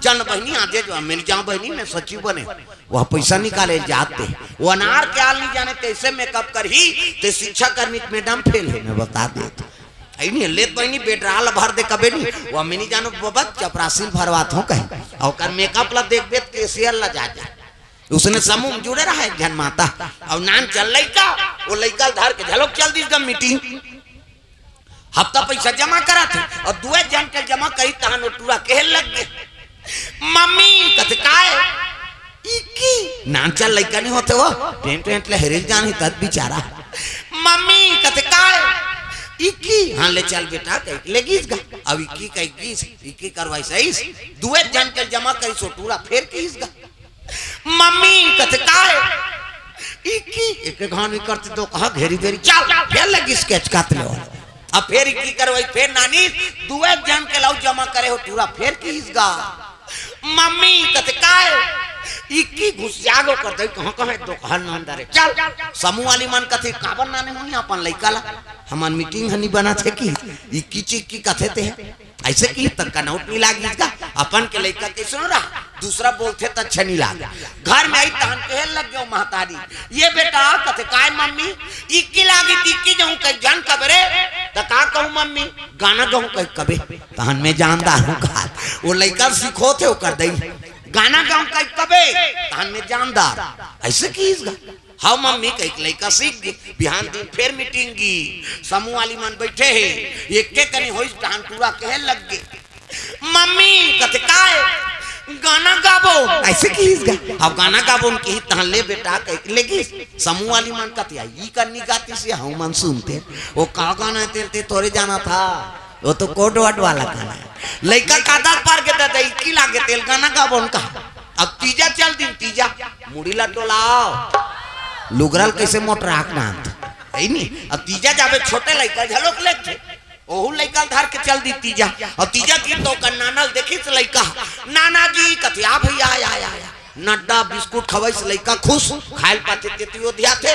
चल बहिनी, आजे जो मिल जाओ बहिनी, मैं सचिव बने। वह पैसा निकाले जाते। वो अनार के आल नहीं जाने, तैसे मेकअप करही, ते शिक्षा करनी त मैडम फेल है, मैं बता देत। ऐनी लेत बहिनी बेडराल भर दे कबे नहीं, वो मैं नहीं जानो बबत चपरासी ल भरवात हो कहे। और कर मेकअप ला देखबे त केशियर ला जा जा। उसने समूह में जुड़े रहा एक जन माता। और नान चल लइका, वो लइका ल धर के झलोक चल दिस गा मीटिंग। हफ्ता पैसा जमा करा थे और दुए जन के जमा करी तहन वो टूरा कहे लग गए, "मम्मी," कथे, "काय?" "इक्की।" नान चल लइका नहीं होते वो, टेंट वेंट ले हेरे जान ही तद बेचारा। "मम्मी," कथे, "काय?" "इक्की।" "हाँ, ले चल बेटा," कह के ले गीस गा। अब इक्की कह गीस, इक्की करवाई सही, दुए जन के जमा करी सो टूरा फेर कीस गा। "मम्मी," कथे, "काय?" "इक्की।" एक घानी करते दो कहा घेरी बेरी, "चल, फेर लगी स्केच काट ले।" अब फेर इक्की करवाई, फेर नानी, दुए जन के लाऊ जमा करे हो टूरा, फेर कीस गा। "मम्मी," कथे, "काय?" "इक्की।" घुस जागो कर दे, कहाँ कहाँ दो कहा नान दरे। चल, समूह वाली मन कथे, "काबर नाने होनी अपन लइका ला? हमार मीटिंग हनी बना थे कि इक्की चिक्की कथे ते है।" ऐसे की त कनौट नहीं लागिस गा, अपन के लइका कैसनो रहा, दूसरा बोलथे त अच्छा नहीं लागे। घर में आई तहन कहे लग गयो महतारी, "ये बेटा," कथे, "काय मम्मी?" "इक्की लागी, इक्की जहूँ कह जन कबे रे।" "त का कहूँ मम्मी?" "गाना गहूँ कह कबे, तहन मैं जानदार हूँ," कहा। वो लइका सिखोथे ओकर दई, "गाना गहूँ कह कबे, तहन मैं जानदार।" ऐसे कीस गा। "हाँ मम्मी," कहिके लइका सीख गे। बिहान दिन फेर मीटिंग गी, समूह वाली मन बैठे हे, एक के कनी होइस, तहन टूरा कहे लग गे, मम्मी कथे, "काय?" "गाना गाबो।" अइसे किहिस गा। "अब गाना गाबो न," किहिस, "तहाँ ले बेटा," कहिके लेगिस। समूह वाली मन कथे, "ई कन्नी गातिस, हमू मन सुनतेन।" "ओ का गाना हे तेला, तैं थोरे जानथस, ओ तो code word वाला गाना हे।" लइका कादर पर गे, "ददा, इकी लागे तेला गाना गाबो न का।" अब तीजा चल दिन, तीजा मुड़ी ला डोलाव, लुगरा ल कइसे मोटराक नानत, हे नी? अब तीजा जाबे, छोटे लइका घलोक लेथे, ओहू लइका ल धर के चल दी तीजा। अउ तीजा किहिस त ओकर नाना ल देखिस लइका, "नाना जी," कथे, "आ भइया, आ, आ, आ, आ।" नड्डा बिस्कुट खवइस, लइका खुस, खाय ल पाथे तेती ओधियाथे।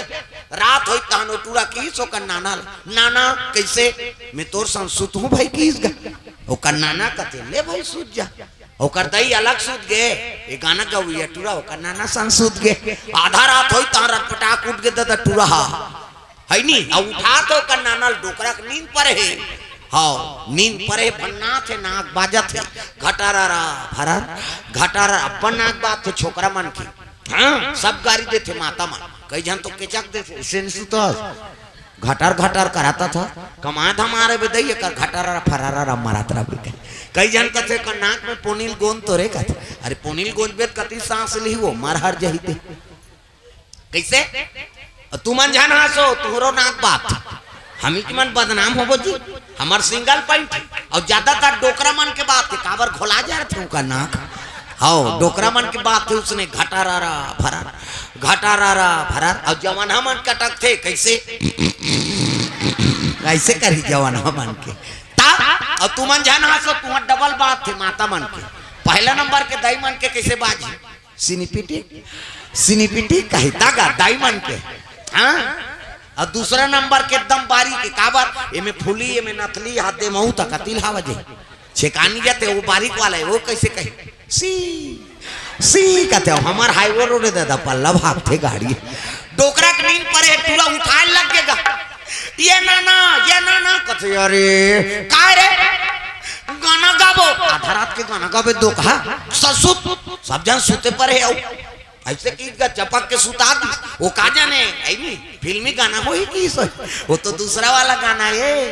रात होइस तहन ओ टूरा किहिस ओकर नाना ल, "नाना, कइसे?" "मैं तोर संग सुतहूं भई," किहिस गा। ओकर नाना कथे, "ले भई, सुत जा।" ओकर दई अलग सुत गे, ए गाना गवइया टूरा ओकर नाना संग सुत गे। आधा रात होइस तहन रटपटाक उठ गे ददा टूरा हा। हे नी, अउ उठाथे ओकर नाना ल, डोकरा के नींद परे हे। हव, नींद परे हे, भन्नाथे, नाक बाजथे, घटारारा भरार, घटारारा, अब्बड़ नाक बाजथे छोकरा मन के। हाँ, सब गारी देथे माता मन, कई झन तो केचक देथे, "अइसे नइ सुतस, घटार घटार करत हस, कमाए धमाए रहिबे दई, एकर घटारारा फरारारा मरत रहिबे।" कई झन कथे, "एकर नाक में पोनी ल गोंद तो रे," कथे, "अरे पोनी ल गोंदबे त कति सांस लिही, ओ मर हर जही ते।" कइसे? अउ तुमन झन हाँसो, तुंहरो नाक बात। हमीच मन बदनाम होबो जी। हमर single point हे। अउ ज्यादातर डोकरा मन के बात हे, काबर घोला जाथे उंकर नाक। हव, डोकरा मन के बात हे, उसने घटारारा भरार, घटारारा भरार। अउ जवाना मन कटकथे, कइसे? कइसे करही जवाना मन के? त, अउ तुमन झन हाँसो, तुंहर double बात हे माता मन के। पहिला नंबर के दाई मन के कइसे बाजही? सिनिपिटी, सिनिपिटी कहिथे गा दाई मन के। हाँ? अउ दूसरा नंबर के एकदम बारीक हे, काबर? एमे फूली, एमे नथली, हाथ दे महू तक अतिल हवा जे। छेकानी जाथे, ओ बारीक वाला हे, ओ कइसे कही? सी, सी कथे, हमर highway road हे ददा, पल्ला भागथे गाड़ी। डोकरा के नींद परे हे, टूरा उठाय ल लग गे गा। "ये नाना, ये नाना," कथे, "अरे, काय रे?" "गाना गाबो।" आधा रात के गाना गाबे डोकरा, ससुर, सब झन सुते परे हे, अउ अइसे किहिस गा चपक के सुता दिस। ओ का जाने, हे नी, फिल्मी गाना होही किहिस, ओ तो दूसरा वाला गाना हे।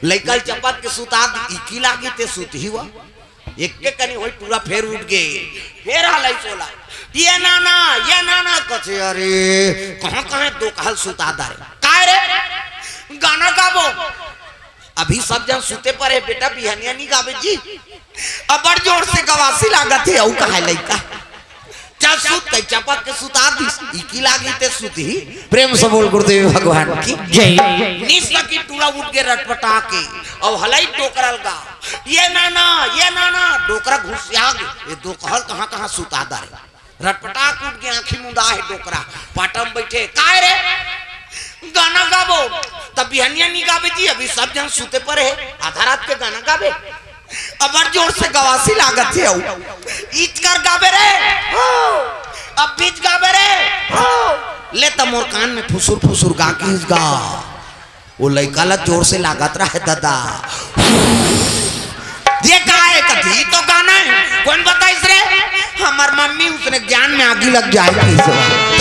लइका ल चपक के सुता दिस, इकी लागी ते सुतही वा। एके कनी होइस टूरा फेर उठ गे, फेर हलइस ओला, "ये नाना, ये नाना," कथे, "अरे, कहाँ, कहाँ डोकरा ल सुता डारे?" "काय रे?" "गाना गाबो।" "अभी सब झन सुते परे हे बेटा, बिहनिया नइ गाबे जी।" "अब्बड़ जोर से गवासी लागत हे," अउ कहे लइका। "चल सुत," कहि चपक के सुता दिस। इकी लागी ते सुतही। प्रेम से बोल गुरुदेव भगवान की जय। निस तक टूरा उठ गे रटपटा के, अउ हलइस डोकरा ल गा, "ये नाना, ये नाना।" डोकरा घुसिया गे, ए डोकरा ल कहाँ कहाँ सुता डारे। रटपटा के उठ गे, आँखी मुंदा हे डोकरा, पाटा म बइठे, "काय रे?" "गाना गाबो।" "त बिहनिया नइ गाबे जी, अभी सब झन सुते परे हे, आधा रात के गाना गाबे?" "अब्बड़ जोर से गवासी लागत हे, अउ इचकर गाबे रे, हो, अभी गाबे रे, हो।" "ले त मोर कान में फुसुर फुसुर गा," किहिस गा। ओ लइका ला जोर से लागत रहे ददा। "ये का हे?" कथे, "ये तो गाना हे।" "कोन बताइस रे?" "हमर मम्मी, उसने ज्ञान में आगी लग जाए," किहिस।